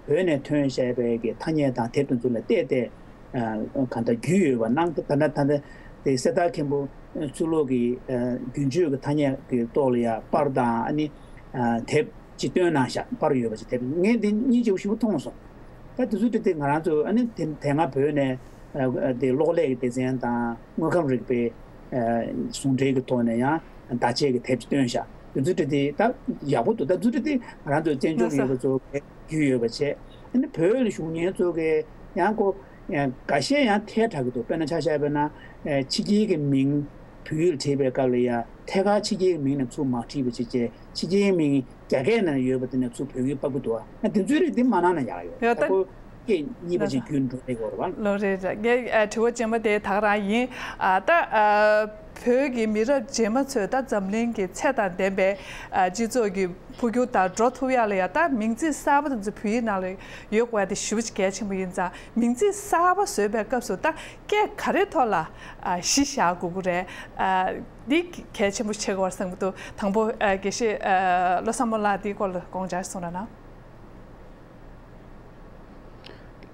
བོད་ནས་ཐོན་བཞག་པའི་གི་ཐ་སྙད་དང་དེབ་དེ་ཚོ་ལ་བལྟས་ཏེ། ཨ་གང་ལྟར་རྒྱུས་ཡོད་པ་གནང་། ད་ལྟ་ད་ལྟ་དེ་གསེར་རྟ་མཁན་པོ་ཚུར་ལོག་གི་ཨ་རྒྱུན་སྤྱོད་ཀྱི་ཐ་སྙད་ཀྱི་ཐོག་ལ་ཡ་པར་དང་། ཨ་ནི་ཨ་དེབ་ཅིག་བཏོན་གནང་ཤག་པར་ཡོད་པ་ཅིག་དེབ། ངས་འདི་གཉིས་ཅིག་ཞིབ་མཐོང་སོང་། ད་དེ་ཚོ་དེ་དེ་ང་རང་ཚོ་ཨ་ནི་དེ་དེ་སྔ་བོད་ནས་ཨ་དེ་གློག་ཀླད་ཀྱི་སྡེ་ཚན་དང་དངོས་ཁམས་རིག་པའི་ཨ་ཟུང་འབྲེལ་གྱི་ཐོག་ནས་ཡང་བརྡ་ཆད་ཀྱི་དེབ་ཅིག་བཏོན་ཤག་དེ་ཚོ་དེ་དེ་ད་ཡག་པོ་འདུག་ད་དེ་ཚོ་དེ་དེ་ང་རང་ཚོ་བཙན་བྱོལ་ལགས་སོ། ཡོད་པ་ཚོ་རྒྱུས་ཡོད་པ་བྱས། ཨ་ནི་བོད་ལ་བཞུགས་མཁན་ཚོ་གི་ཡང་ཁོ་ཡང་འགའ་ཤས་ཡང་ཐལ་དྲགས་ཀྱི་འདུག་དཔེར་ན་ཆ་བཞག་པ་ན། ཨ་ཕྱི་རྒྱལ་གྱི་མིང་བོད་ཡིག་ལ་བྲིས་པའི་སྐབས་ལ་ཡ་ཐད་ཀར་ཕྱི་རྒྱལ་གྱི་མིང་ནས་ཚུར་མ་བྲིས་པ་བྱས་བྱས། ཕྱི་རྒྱལ་མིང་རྒྱ་སྐད་ནང་ཡོད་པ་དེ་ནས་ཚུར་བོད་ཡིག་ཕབ་ཀྱི་འདུག་ཨ་དེ་ཚོའི་རིགས་དེ་མ་གནང་ན་ཡག་ཡོད། ཡོད་ད། ད་ཁོ་སྐད་གཉིས་པ་ཅིག་རྒྱུན་འགྲོ་གི་ཡོད་རེད་བ། ལོ་རེད་རེད། ངའི་ཨ་དྲི་བ་རྗེས་མ་དེ་ད་ག་རང་ཡིན། ཨ་ད་ཨ་བོད་ཀྱི་མི་རབས་རྗེས་མ་ཚོས་ད་འཛམ་གླིང་གི་ཚད་དང་ལྡན་པའི་ཨ་སྤྱི་ཚོགས་ཀྱི་འཕོ་འགྱུར་དང་འགྲོ་ཐུབ་ཡག་ལ་ཡ་ད་མིང་ཚིག་གསར་པ་དེ་ཚོ་བོད་ཡིག་ནང་ལ་ཡོད་དགོས་ཡ་དེ་ཞེ་པོ་ཅིག་གལ་ཆེན་པོ་ཡིན་ཙང་། མིང་ཚིག་གསར་པ་བཟོས་པའི་སྐབས་སུ་ད་སྐད་ག་རེ་ཐོག་ལ་ཨ་གཞི་བཞག་དགོས་ཀྱི་རེད། ཨ་འདི་གལ་ཆེན་པོ་ཆགས་ཀྱི་ཡོད་རེད་བསམ་གྱི་འདུག་དང་པོ་ཨ་དགེ་བཤེས་ཨ་བློ་བཟང་མོ་ལགས་འདིའི་སྐོར་ལ་དགོངས་འཆར་གསུང་རོགས་གནང་།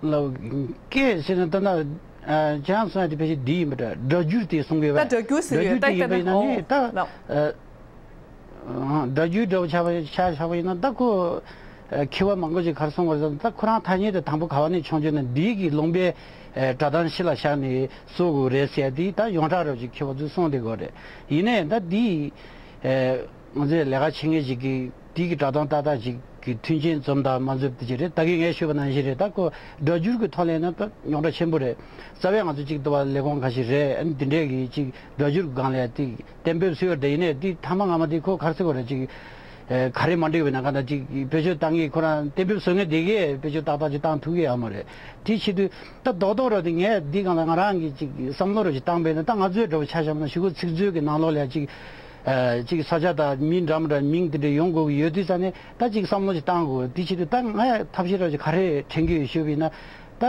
ལགས། སྐད་ཟེར་ན་ད་ལྟ་ཨ་ཅང་སོང་ཡ་དེ་ཕལ་ཆེར་འདི་ཡིན་པ་འདྲ། སྒྲ་སྒྱུར་དེ་གསུང་གི་ད་བས། སྒྲ་སྒྱུར་ཟེར་སྒྲ་ཡོད་ད་སྒྱུར་དེ་ཡིན་པ་ཡིན་ན་ནི་ད་ལགས། ཨ་སྒྲ་སྒྱུར་འདྲ་བོ་ཆགས་པ་ཆགས་ཆགས་པ་ཡིན་ན་ད་ཁོ་ཨ་མཁས་པ་མང་པོ་ཞིག་ག་རེ་གསུང་བ་རེད་ཟེར་ན། ད་ཁོ་རང་ཐ་སྙད་དེ་དང་པོ་ག་བ་ནས་བྱུང་བྱུང་ན་འདི་གི་ལུང་པའི་ཨ་སྒྲ་གདངས་གཞི་ལ་བཞག་ནས་བཟོ་དགོས་རེད་ཟེར་དེ་ད་ཡོངས་གྲགས་རབ་ཅིག་མཁས་པ་ཚོས་གསུངས་བསྡད་ཡོད་རེད། ཡིན་ནའི་ད་འདི་ཨ་ང་ཚོས་ལས་ཀ་བྱེད་མཁན་ཞིག་གིས། དེ་གི་སྒྲ་གདངས་ཏག་ཏག་ཅིག་གི་མཐུན་རྐྱེན་འཛོམས་དང་མ་འཛོམས་དེ་ཅིག་རེད། ད་གིན་ངས་ཞུས་པ་ནང་བཞིན་རེད། ད་ཁོ་སྒྲ་སྒྱུར་གི་ཐོག་ལ་ཡིན་ན་ད་རྙོག་དྲ་ཆེན་པོ་རེད། རྩ་བའི་ང་ཚོ་ཅིག་ལྟ་བ་ལས་ཁུངས་ཁ་ཤས་རེད། ཨ་ནི་དེ་འདྲས་གི་ཅིག་སྒྲ་སྒྱུར་གི་སྒང་ལ་ཡ་དེ་གཏན་འབེབས་བཟོས་ཡོད་རེད། ཡིན་ནའི་དེ་མཐའ་མ་སྔ་མ་དེ་ཁོ་ག་རེ་ཟེར་དགོས་རེད། ཅིག་ཨེ་ག་རེ་མ་འགྲིག་པ་ཡིན་ན་གང་ལྟར་ཅིག་བེད་སྤྱོད་བཏང་གི་ཁོ་རང་གཏན་འབེབས་བཟོ་མཁན་དེ་གས་བེད་སྤྱོད་ཏག་ཏག་ཅིག་བཏང་ཐུབ་ཀྱི་ཡོད་མ་རེད། དེ་བྱེད་དུས་ད་རྡོག་རྡོག་རེད་དེ། ངས་འདི་སྒང་ལ་ང་རང་གིས་ཅིག་བསམ་བློ་རེ་ཞིག་བཏང་པས་ན། ད་ང་ཚོའི་འདྲ་བོ་ཆ་བཞག་ན་གཞུག་གུ་ཚིག་མཛོད་ཀྱི་ནང་ལོགས་ལ་ཅིག་ཨ་ཅིག་ས་ཆ་དང་མི་འདྲ་མི་འདྲ་མིང་དེ་འདྲ་ཡོང་དགོས་ཀྱི་ཡོད་དུས་ཙང་ནས། ད་ཅིག་བསམ་བློ་ཞིག་བཏང་དགོས། དེ་བྱེད་དུས་ད་ངས་ཐབས་ཤེས་ར་ཅིག་ག་རེ་དྲན་གྱི་ཡོད་ཞུས་པ་ཡིན་ན། ད་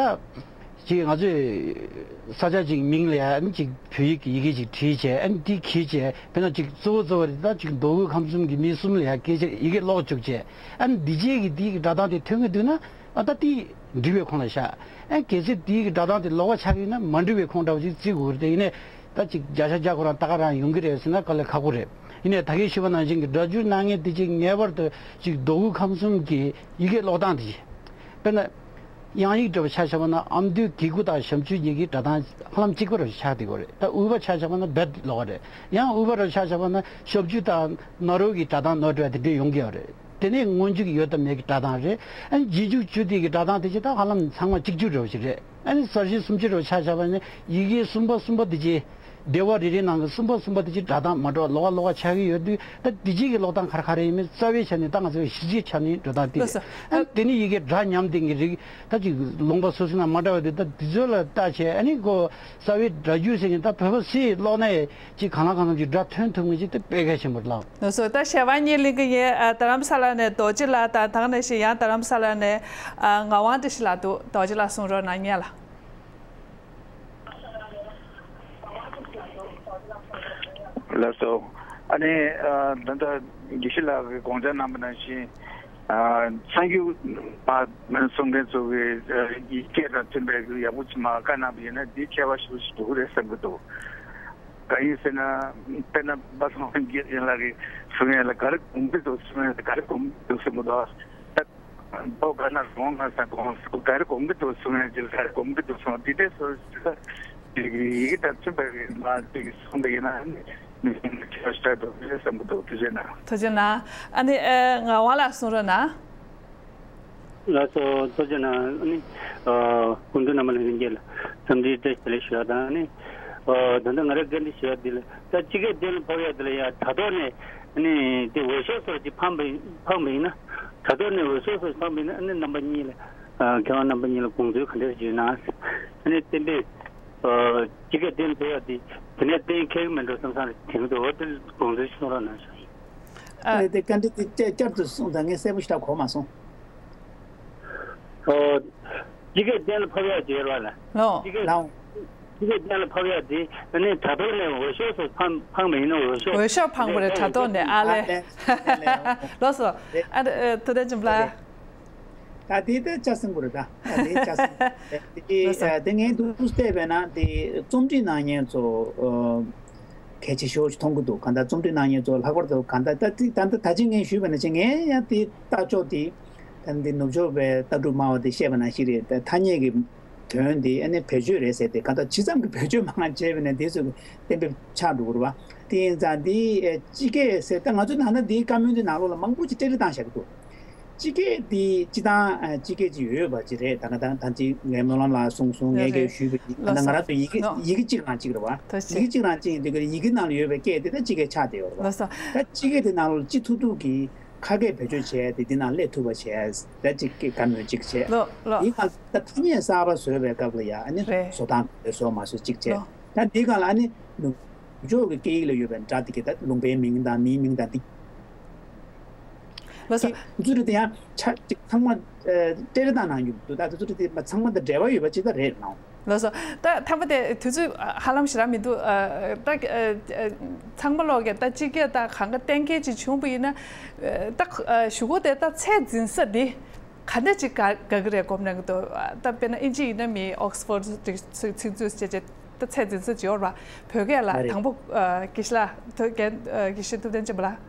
ཅིག་ང་ཚོས་ས་ཆ་ཅིག་མིང་ལ་ཡང་ཅིག་བོད་ཡིག་གི་ཡི་གེ་ཅིག་བྲིས་བྱས། ཨ་ནི་དེ་གིས་བྱས། དཔེར་ན་ཅིག་གཙོ་བོ་གཙོ་བོ་རེད། ད་ཅིག་མདོ་དབུས་ཁམས་གསུམ་གྱི་མི་གསུམ་ལ་ཡང་སྐད་ཆ་ཡི་གེ་ཀློག་བཅུག་བྱས། ཨ་ནི་འདི་རྗེས་ཀྱི་དེ་གི་སྒྲ་གདངས་དེ་ཐོན་གྱི་འདུག་ན། ཨ་ད་དེ་འགྲིག་པའི་ཁོངས་ལ་བཞག་ཨ་གལ་སྲིད་དེའི་སྒྲ་གདངས་དེ་ལོགས་ཀ་ཆགས་ཀྱི་ཡོད་ན་མ་འགྲིག་པའི་ཁོངས་འདྲ་བོ་ཅིག་བརྩི་དགོས་རེད། དེ་ཡིན་ནའི་ད་ཅིག་བརྒྱ་ཆ་བརྒྱ་ཁོ་རང་ད་ག་རང་ཡོང་གི་རེད་ཟེར་ན་དཀའ་ལས་ཁག་པོ་རེད། ཡིན་ནའི་ད་གིན་ཞུས་པ་ནང་བཞིན་གྱི་སྒྲ་སྒྱུར་གནང་མཁན་དེ་ཅིག་ངེས་པར་དུ་ཅིག་མདོ་དབུས་ཁམས་གསུམ་གྱི་ཡི་གེ་ཀློག་སྟངས་དེ་ཅིག་དཔེར་ན། དབྱངས་ཡིག་འདྲ་བོ་ཆ་བཞག་པ་ན་ཨ་མདོའི་གི་གུ་དང་ཞབས་ཀྱུ་གཉིས་ཀྱི་སྒྲ་གདངས་ཧ་ལམ་གཅིག་པ་རུ་ཆགས་བསྡད་ཡོད་རེད། ད་དབུས་པ་ཆ་བཞག་པ་ན་རྦད་ཀློག་རེད། ཡང་དབུས་པ་རུ་ཆ་བཞག་པ་ན་ཞབས་ཀྱུ་དང་ན་རོ་གི་སྒྲ་གདངས་ནོར་འགྲོ་བ་དེ་འདྲ་ཡོང་གི་ཡོད་རེད། དེ་ནས་སྔོན་འཇུག་ཡོད་དམ་མེད་ཀྱི་སྒྲ་གདངས་རེད། ཨ་ནི་རྗེས་འཇུག་བཅུ་དེ་གི་སྒྲ་གདངས་དེ་ཅིག་ད་ཧ་ལམ་ཚང་མ་གཅིག་གྱུར་འདྲ་བོ་ཞིག་རེད། ཨ་ནི་གསལ་བྱེད་སུམ་ཅུ་རུ་ཆ་བཞག་པ་ནི་ཡི་གེ་གསུམ་པ་གསུམ་པ་དེ་ཅིག་སྡེ་བ་རེ་རེའི་ནང་གི་གསུམ་པ་གསུམ་པ་དེ་ཅིག་སྒྲ་གདངས་མ་འདྲ་བ་ལོགས་ཀ་ལོགས་ཀ་ཆགས་ཀྱི་ཡོད་དུས། ད་དེ་ཅིག་གི་ཀློག་སྟངས་ག་རེ་ག་རེ་ཡིན་མིན་རྩ་བའི་ཆ་ནས་ད་ང་ཚོས་གཞི་རྩའི་ཆ་ནས་འགྲོ་སྟངས་དེ་ལགས་སོ། རེད། ཨ་དེ་ནི་ཡི་གེ་སྒྲ་ཉམས་ལྡན་གྱི་རིགས་ད་ཅིག་ལུང་པ་སོ་སོའི་ནང་མ་འདྲ་བ་དེ། ད་དེ་ཚོ་ལ་བལྟ་བྱས། ཨ་ནི་ཁོ་རྩ་བའི་སྒྲ་སྒྱུར་ཟེར་མཁན་ད་བོད་པ་སུས་ཀློག་ན་ཡང་ཅིག་གང་ལ་གང་འཚམ་ཅིག་སྒྲ་ཐོན་ཐུབ་མཁན་ཅིག་དེ་དཔེ་གལ་ཆེན་པོ་རེད་ལགས། ལགས་སོ། ད་ཞལ་པར་གཉིས་ལེན་གྱི་ཡིན། ཨ་རྡ་རམ་ས་ལ་ནས་རྡོ་རྗེ་ལགས་དང་། ད་ག་ནང་བཞིན་ཡང་རྡ་རམ་ས་ལ་ནས་ཨ་ངག་དབང་བཀྲ་ཤིས་ལགས་འདུག་རྡོ་རྗེ་ལགས་གསུང་རོགས་གནང་། ཉན་ལ། ལགས་སོ། ཨ་ནི་ཨ་ད་ལྟ་དགེ་བཤེས་ལགས་ཀྱིས་དགོངས་འཆར་གནང་པ་ནང་བཞིན། ཨ་གསར་འགྱུར་པ་གསུང་མཁན་ཚོ་གིས་ཨ་ཡིག་སྐད་དང་མཐུན་པའི་ཡག་པོ་ཅིག་མར་བཀའ་གནང་པ་ཡིན་ན་འདི་ཁྱད་པར་ཞེ་པོ་ཞིག་འགྲོ་གི་རེད་བསམ་གྱི་འདུག་གང་ཡིན་ཟེར་ན། དཔེར་ན་པ་སངས་རྒྱས་ཡིན་ལགས་ཀྱིས་གསུང་ཡ་ལ་ག་རེ་གོམས་ཀྱི་འདུག་གསུང་ཡ་ལ་ག་རེ་གོམས་ཀྱི་འདུག་བསམ་གྱི་འདུག་ད་མདོ་ག་ན་རོང་ང་ས་གོང་ག་རེ་གོམས་ཀྱི་འདུག་གསུང་ཡ་ཅིག་ག་རེ་གོམས་ཀྱི་འདུག་གསུང་དེ་འདྲས་སོ་སོ་ཡི་གེ་དང་མཐུན་པའི་མ་ཅིག་གསུང་པ་ཡིན་ན་ནི་མི་ཁྱོད་ཤ་འགྲོ་གི་རེད་བསམ་གྱི་འདུག་ཐུགས་རྗེ་གནང་། ཐུགས་རྗེ་གནང་། ཨ་ནི་ཨེ་ངག་དབང་ལགས་གསུང་རོགས་གནང་། ལགས་སོ། ཐུགས་རྗེ་གནང་། ཨ་ནི་ཨ་སྐུ་མདུན་རྣམ་པ་ལྷན་རྒྱས་ལ་འཚམས་འདྲི་བཀྲ་ཤིས་བདེ་ལེགས་ཞུ་ཡ་དང་། ཨ་ནི་ ཨོ། ད་ལྟ་ང་རང་བཀའ་འདྲི་ཞུ་ཡ་འདི་ལ། ད་སྤྱི་སྐད་གཏན་ལ་ཕབ་ཡ་འདི་ལ་ཡ་དྲ་ཐོག་ནས་ནི་དེ་འོས་ཤོག་སོགས་ཅིག་འཕངས་པ་ཡིན། འཕངས་པ་ཡིན་ན། དྲ་ཐོག་ནས་འོས་ཤོག་སོགས་འཕངས་པ་ཡིན་ན། ཨ་ནི་རྣམ་པ་གཉིས་ལ། ཨ། མཁས་དབང་རྣམ་པ་གཉིས་ལ་དགོངས་ཚུལ་ག་འདྲ་ཞིག་ཡོད་ན། ཨ་ནི་གཏན་འབེབས། ཨ། སྤྱི་སྐད་གཏན་ལ་ཕབ་ཡ་འདི་དེ་ནས་གཏན་འཁེལ་གི་མེད་འགྲོ་བསམ་བསམ་དྲན་གྱི་འདུག་འོ་དེ་དགོངས་ཚུལ་ཞིག་གསུང་རོགས་གནང་ཞུ་ཡིན། ཨ། དེ་བཀའ་འདྲི་དེ་བསྐྱར་དུ་གསུངས་དང་། ངས་གསལ་པོ་ཞེ་དྲག་གོ་མ་སོང་། ཨོ། སྤྱི་སྐད་གཏན་ལ་ཕབ་ཡ་ཟེར་བ་ལ། ལོ། སྤྱི་སྐད། ལའོ། སྤྱི་སྐད་གཏན་ལ་ཕབ་ཡ་དེ་ནི་དྲ་ཐོག་ནས་འོས་ཤོག་སོགས་འཕངས་འཕངས་པ་ཡིན་ན། འོས་ཤོག་འོས་ཤོག་འཕངས་པ་རེད། དྲ་ཐོག་ནས། ཨ་ལས། ཨ་ལས། ལགས་སོ། ཨ། ཐུབ་བསྟན་ཆོས་འཕེལ་ལགས། ད་དེ་ད་ཆ་ཟིན་པོ་རེད། ད་ད་དེ་ཆ་ཟིན། དེ་ལགས་སོ། ཨ། དེ་ངས་འདུག་བལྟས་པས་ན་དེ་རྩོམ་སྒྲིག་གནང་མཁན་ཚོ། ཨ། གལ་ཆེ་ཤོས་ཤིག་མཐོང་གི་འདུག་གང་ལྟར་རྩོམ་སྒྲིག་གནང་མཁན་ཚོ་ལྷག་པར་དུ་གང་ལྟར་ད་ཅིག་ད་ལྟ་ད་ཅིག་ངས་ཞུས་པ་ནང་བཞིན། ངས་ཡང་དེ་ལྟ་ཕྱོགས་དེ། ད་འདི་ནུབ་ཕྱོགས་པའི་ལྟ་གྲུབ་སྨྲ་བ་དེ་བཤད་པ་ནང་བཞིན་རེད། ད་ཐ་སྙད་ཀྱི་དོན་དེ་ཨ་ནི་བེད་སྤྱོད་རེད་ཟེར་ཏེ། གང་ལྟར་ཇི་ཙམ་གྱི་བེད་སྤྱོད་མང་བྱས་པ་ནས་དེ་ཚོ་གཏན་འབེབས་ཆགས་འགྲོ་གི་རེད་བ། དེ་ཡིན་ཙང་འདི་སྤྱི་སྐད་ཟེར། ད་ང་ཚོ་ད་ལྟ་འདིའི་བཀའ་མོལ་འདི་ནང་ལོགས་ལ་མང་པོ་ཅིག་བཀྲལ་བཏང་བཞག་གི་འདུག་སྤྱི་སྐད་འདི་སྤྱི་བཏང་། ཨ། སྤྱི་སྐད་ཅིག་ཡོད་པ་ཅིག་རེད། ད་ང་ད་ད་ཅིག་ངའི་སྨོན་ལམ་ལགས་གསུངས་སོང་། ངས་རེད། ཀྱིས་ཞུས་པ་ཅིག་ད་ལྟ་ང་རང་ཚོ་ཡི་གེ། ལགས་སོ། ཡི་གེ་གཅིག་རང་གཅིག་རེད་བ། ཐུགས་རྗེ་ཆེ། ཡི་གེ་གཅིག་རང་གཅིག་ཡིན་དུས་ཀྱི་ཡི་གེ་ནང་ལ་ཡོད་པའི་སྐད་དེ་ད་སྤྱི་སྐད་ཆགས་བསྡད་ཡོད་རེད་བ། ལགས་སོ། ད་སྤྱི་སྐད་དེ་ནང་ལ་སྤྱི་ཐུབ་ཐུབ་ཀྱིས་ཁ་སྐད་བེད་སྤྱོད་བྱས་ཏེ་འདི་ནང་སླེབས་ཐུབ་པ་བྱས། ད་ཅིག་གི་བཀའ་མོལ་ཅིག་བྱས། ལོ་ལོ། འདིའི་སྒང་ད་ཐ་སྙད་གསར་པ་བཟོས་པའི་སྐབས་ལ་ཡ། ཨ་ནི་རེད། བཟོ་སྟངས་ག་རེ་བཟོ་མ་བཟོ་ཅིག་བྱས། ལོ། ད་འདིའི་སྒང་ལ་ཨ་ནི་ནུབ་ཕྱོགས་ཀྱི་སྐད་ཡིག་ལ་ཡོད་པའི་སྒྲ་དེ་གི་ད་ལུང་པའི་མིང་དང་མིའི་མིང་དང་འདི། ལགས་སོ། ཁྱེད་ཚོ་རེད་དེ་ཡང་ཆ་ཅིག་ཚང་མ། ཨ། བཀྲལ་བཏང་གནང་རྒྱུ་འདུག་ད་དེ་ཚོ་རེད་དེ་མ་ཚང་མ་དང་འབྲེལ་བ་ཡོད་པ་ཅིག་ད་རེད་ནའོ། ལགས་སོ། ད་ཐ་མ་དེ་དུས་ཚོད་ཧ་ལམ་ཞེ་དྲག་མི་འདུག་ཨ། ད་ཨ་ཨ་ཚང་མ་ལོག་གི་ད་སྤྱི་སྐད་ད་གང་ག་གཏན་འཁེལ་ཅིག་བྱུང་བ་ཡིན་ན། ཨ། ད་ཨ་གཞུག་གུ་དེ་ད་ཚད་འཛིན་ས་འདི་ག་འདྲ་ཅིག་དགའ་དགའ་གི་རེད་དགོངས་གནང་གི་འདུག་ད་དཔེར་ན་ཨིན་ཇི་ཡིན་ན་མི་ཨོག་སི་ཕོར་ཌི་ཚིག་ཚིག་མཛོད་ཅེས་བྱས། ད་ཚད་འཛིན་ས་ཅིག་ཡོད་རེད་བ། བོད་སྐད་ལ། ལགས་རེད། དང་པོ། ཨ། དགེ་བཤེས་ལགས། ཐུབ་རྒན། ཨ། དགེ་བཤེས་ཐུབ་བསྟན་ཆོས་འཕེལ་ལགས།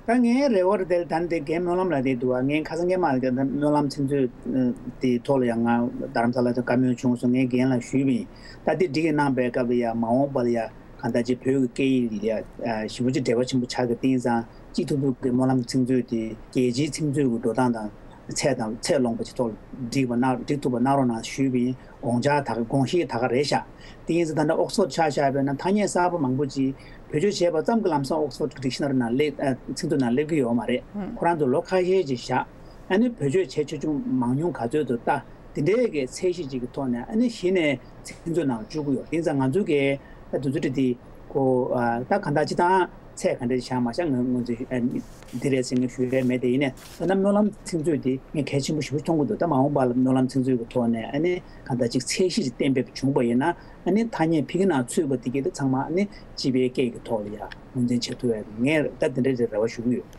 ད་ངའི་རེ་བ་རེད་དེ། ད་འདི་རྒན་སྨོན་ལམ་ལགས་དེ་འདུག་བ། ངས་ཁ་སང་སྔས་མ་ལ་ད་སྨོན་ལམ་ཚིག་མཛོད་དེའི་ཐོག་ལ་ཡང་ང་རྡ་རམ་ས་ལ་དུ་བཀའ་མོལ་བྱུང་སོང་། ངས་རྒན་ལ་ཞུས་པ་ཡིན། ད་འདི་འགྲིག་གི་གནང་པའི་སྐབས་ལ་ཡ། མ་འོངས་པ་ལ་ཡ་གང་ལྟར་ཅིག་བོད་ཀྱི་སྐད་ཡིག་ལ་ཡ། ཨ། ཞེ་པོ་ཅིག་འབྲེལ་བ་ཆེན་པོ་ཆགས་ཀྱི། དེ་ཡིན་ཙང་སྤྱི་ཐུབ་ཐུབ་ཀྱི་སྨོན་ལམ་ཚིག་མཛོད་དེ་རྒྱལ་སྤྱིའི་ཚིག་མཛོད་ཀྱི་འགྲོ་སྟངས་དང་ཚད་དང་ཚད་ལོངས་པ་ཅིག་ཐོག་འགྲིག་པ་གནང་། འགྲིག་ཐུབ་པ་གནང་རོགས་གནང་ཞུས་པ་ཡིན། དགོངས་འཆར་ད་ག་དགོངས་གཞི་ད་ག་རེད་ཤག་དེ་ཡིན་ཙང་ད་ནི་ཨོག་སི་ཕོར་ཌི་ཆ་བཞག་པ་ཡིན་ན་ཐ་སྙད་གསར་པ་མང་པོ་ཅིག་བེད་སྤྱོད་བྱས་པ་ཙམ་གྱིས་ལམ་སང་ཨོག་སི་ཕོར་ཌི་ཌིག་ཤི་ན་རི་ནང་སླེབས། ཨ། ཚིག་མཛོད་ནང་སླེབས་ཀྱི་ཡོད་མ་རེད། ཁོ་རང་ཚོ་ལོ་ཁ་ཤས་ཅིག་བཞག་ཨ་ནི་བེད་སྤྱོད་བྱས་ཆེ་ཆུང་མང་ཉུང་ག་ཚོད་དུ་ལྟ། དེ་འདྲའི་གི་ཚད་གཞི་ཅིག་གི་ཐོག་ནས་ཨ་ནི་གཞི་ནས་ཚིག་མཛོད་ནང་བཅུག་གི་ཡོད། དེ་ཡིན་ཙང་ང་ཚོ་གི་ད་དུས་ཚོད་དེ་ཁོ། ཨ། ད་གང་ལྟར་སྤྱི་བཏང་ཚད་ག་འདྲ་ཞིག་བཞག་མ་བཞག་ང་ང་ཚོས། ཨ། འདི་རེད་ཟེར་ངས་ཞུ་ཡས་མེད། དེ་ཡིན་ནའི་ད་ནི་སྨོན་ལམ་ཚིག་མཛོད་དེ་ངས་གལ་ཆེན་པོ་ཞེ་པོ་མཐོང་གི་འདུག་ད་མ་འོངས་པ་ལ་སྨོན་ལམ་ཚིག་མཛོད་ཀྱི་ཐོག་ནས་ཨ་ནི་གང་ལྟར་ཅིག་ཚད་གཞི་ཅིག་གཏན་འབེབས་བྱུང་པ་ཡིན་ན། ཨ་ནི་ཐ་སྙད་ཕ་གི་ནང་ཚུད་པ་དེ་གས་དེ་ཚང་མ་ཨ་ནི་སྤྱི་པའི་སྐད་ཀྱི་ཐོག་ལ་ཡ་ངོས་འཛིན་བྱེད་ཐུབ་ཡ། ངས་ད་དེ་འདྲའི་རེ་བ་ཞུ་གི་ཡོད།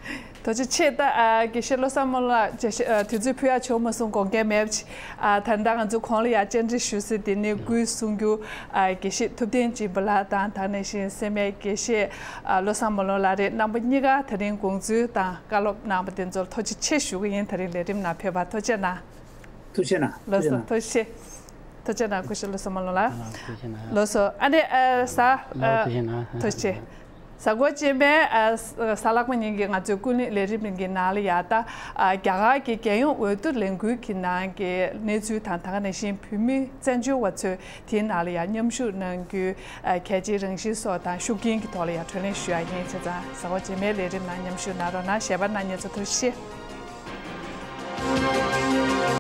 ཐུགས་རྗེ་ཆེ། ད། ཨ། དགེ་བཤེས་བློ་བཟང་སྨོན་ལམ་ལགས། དུས་ཚོད་ཕུལ་ཡ་བྱུང་མ་སོང་། དགོངས་འགལ་མེད་པ་ཅིག་ཨ། ད་ལྟ་ང་ཚོ་གོང་ལ་ཡ་བཅར་འདྲི་ཞུ་སའི་དེ་ནི་སྐུའི་གསུང་སྒྱུར། ཨ། དགེ་བཤེས་ཐུབ་བསྟན་སྦྱིན་པ་ལགས་དང་། དེ་ནང་བཞིན་སེར་སྨད་དགེ་བཤེས། ཨ། བློ་བཟང་སྨོན་ལམ་ལགས་རེད། རྣམ་པ་གཉིས་ཀ་དེ་རིང་དགོངས་ཚུལ་དང་བཀའ་སློབ་གནང་བ་དེ་ཚོར་ཐུགས་རྗེ་ཆེ་ཞུ་གི་ཡིན། དེ་རིང་ལས་རིམ་ནང་ཕེབས་པར་ཐུགས་རྗེ་གནང་། ཐུགས་རྗེ་གནང་། ལགས་སོ། ཐུགས་རྗེ་གནང་། ཐུགས་རྗེ་ཆེ། ཐུགས་རྗེ་གནང་། སྐུ་ཞབས་བློ་བཟང་སྨོན་ལམ་ལགས། ཨ། ཐུགས་རྗེ་གནང་། ལགས་སོ། ཨ་ནི། ཨ། གཟའ། ལགས། ཨ། ཐུགས་རྗེ་གནང་། ཐུགས་རྗེ་ཆེ། གཟའ་འཁོར་རྗེས་མའི། ཨ། གཟའ་ལྷག་པ་ཉིན་གྱི་ང་ཚོའི་ཀུན་གླེང་ལས་རིམ་གྱི་ནང་ལ་ཡ། ད། ཨ། རྒྱ་གར་གྱི་རྒྱལ་ཡོངས་འོས་བསྡུ་ལས་འགུལ་གྱི་ནང་གི་གནས་ཚུལ་དང་། དེ་ག་ནང་བཞིན་བོད་མི་བཙན་བྱོལ་བ་ཚོས་དེའི་ནང་ལ་ཡ་མཉམ་ཞུགས་གནང་རྒྱུའི། ཨ། གལ་ཆེའི་རང་བཞིན་སོགས་དང་ཤུགས་རྐྱེན་གྱི་ཐོག་ལ་ཡ་གྲོས་གླེང་ཞུ་ཡ་ཡིན། བྱས་ཙང་གཟའ་འཁོར་རྗེས་མའི་ལས་རིམ་ནང་མཉམ་ཞུགས་གནང་རོགས་གནང་། ཞལ་པར་གནང་མཁན་ཚོ་ཐུགས་རྗེ་ཆེ།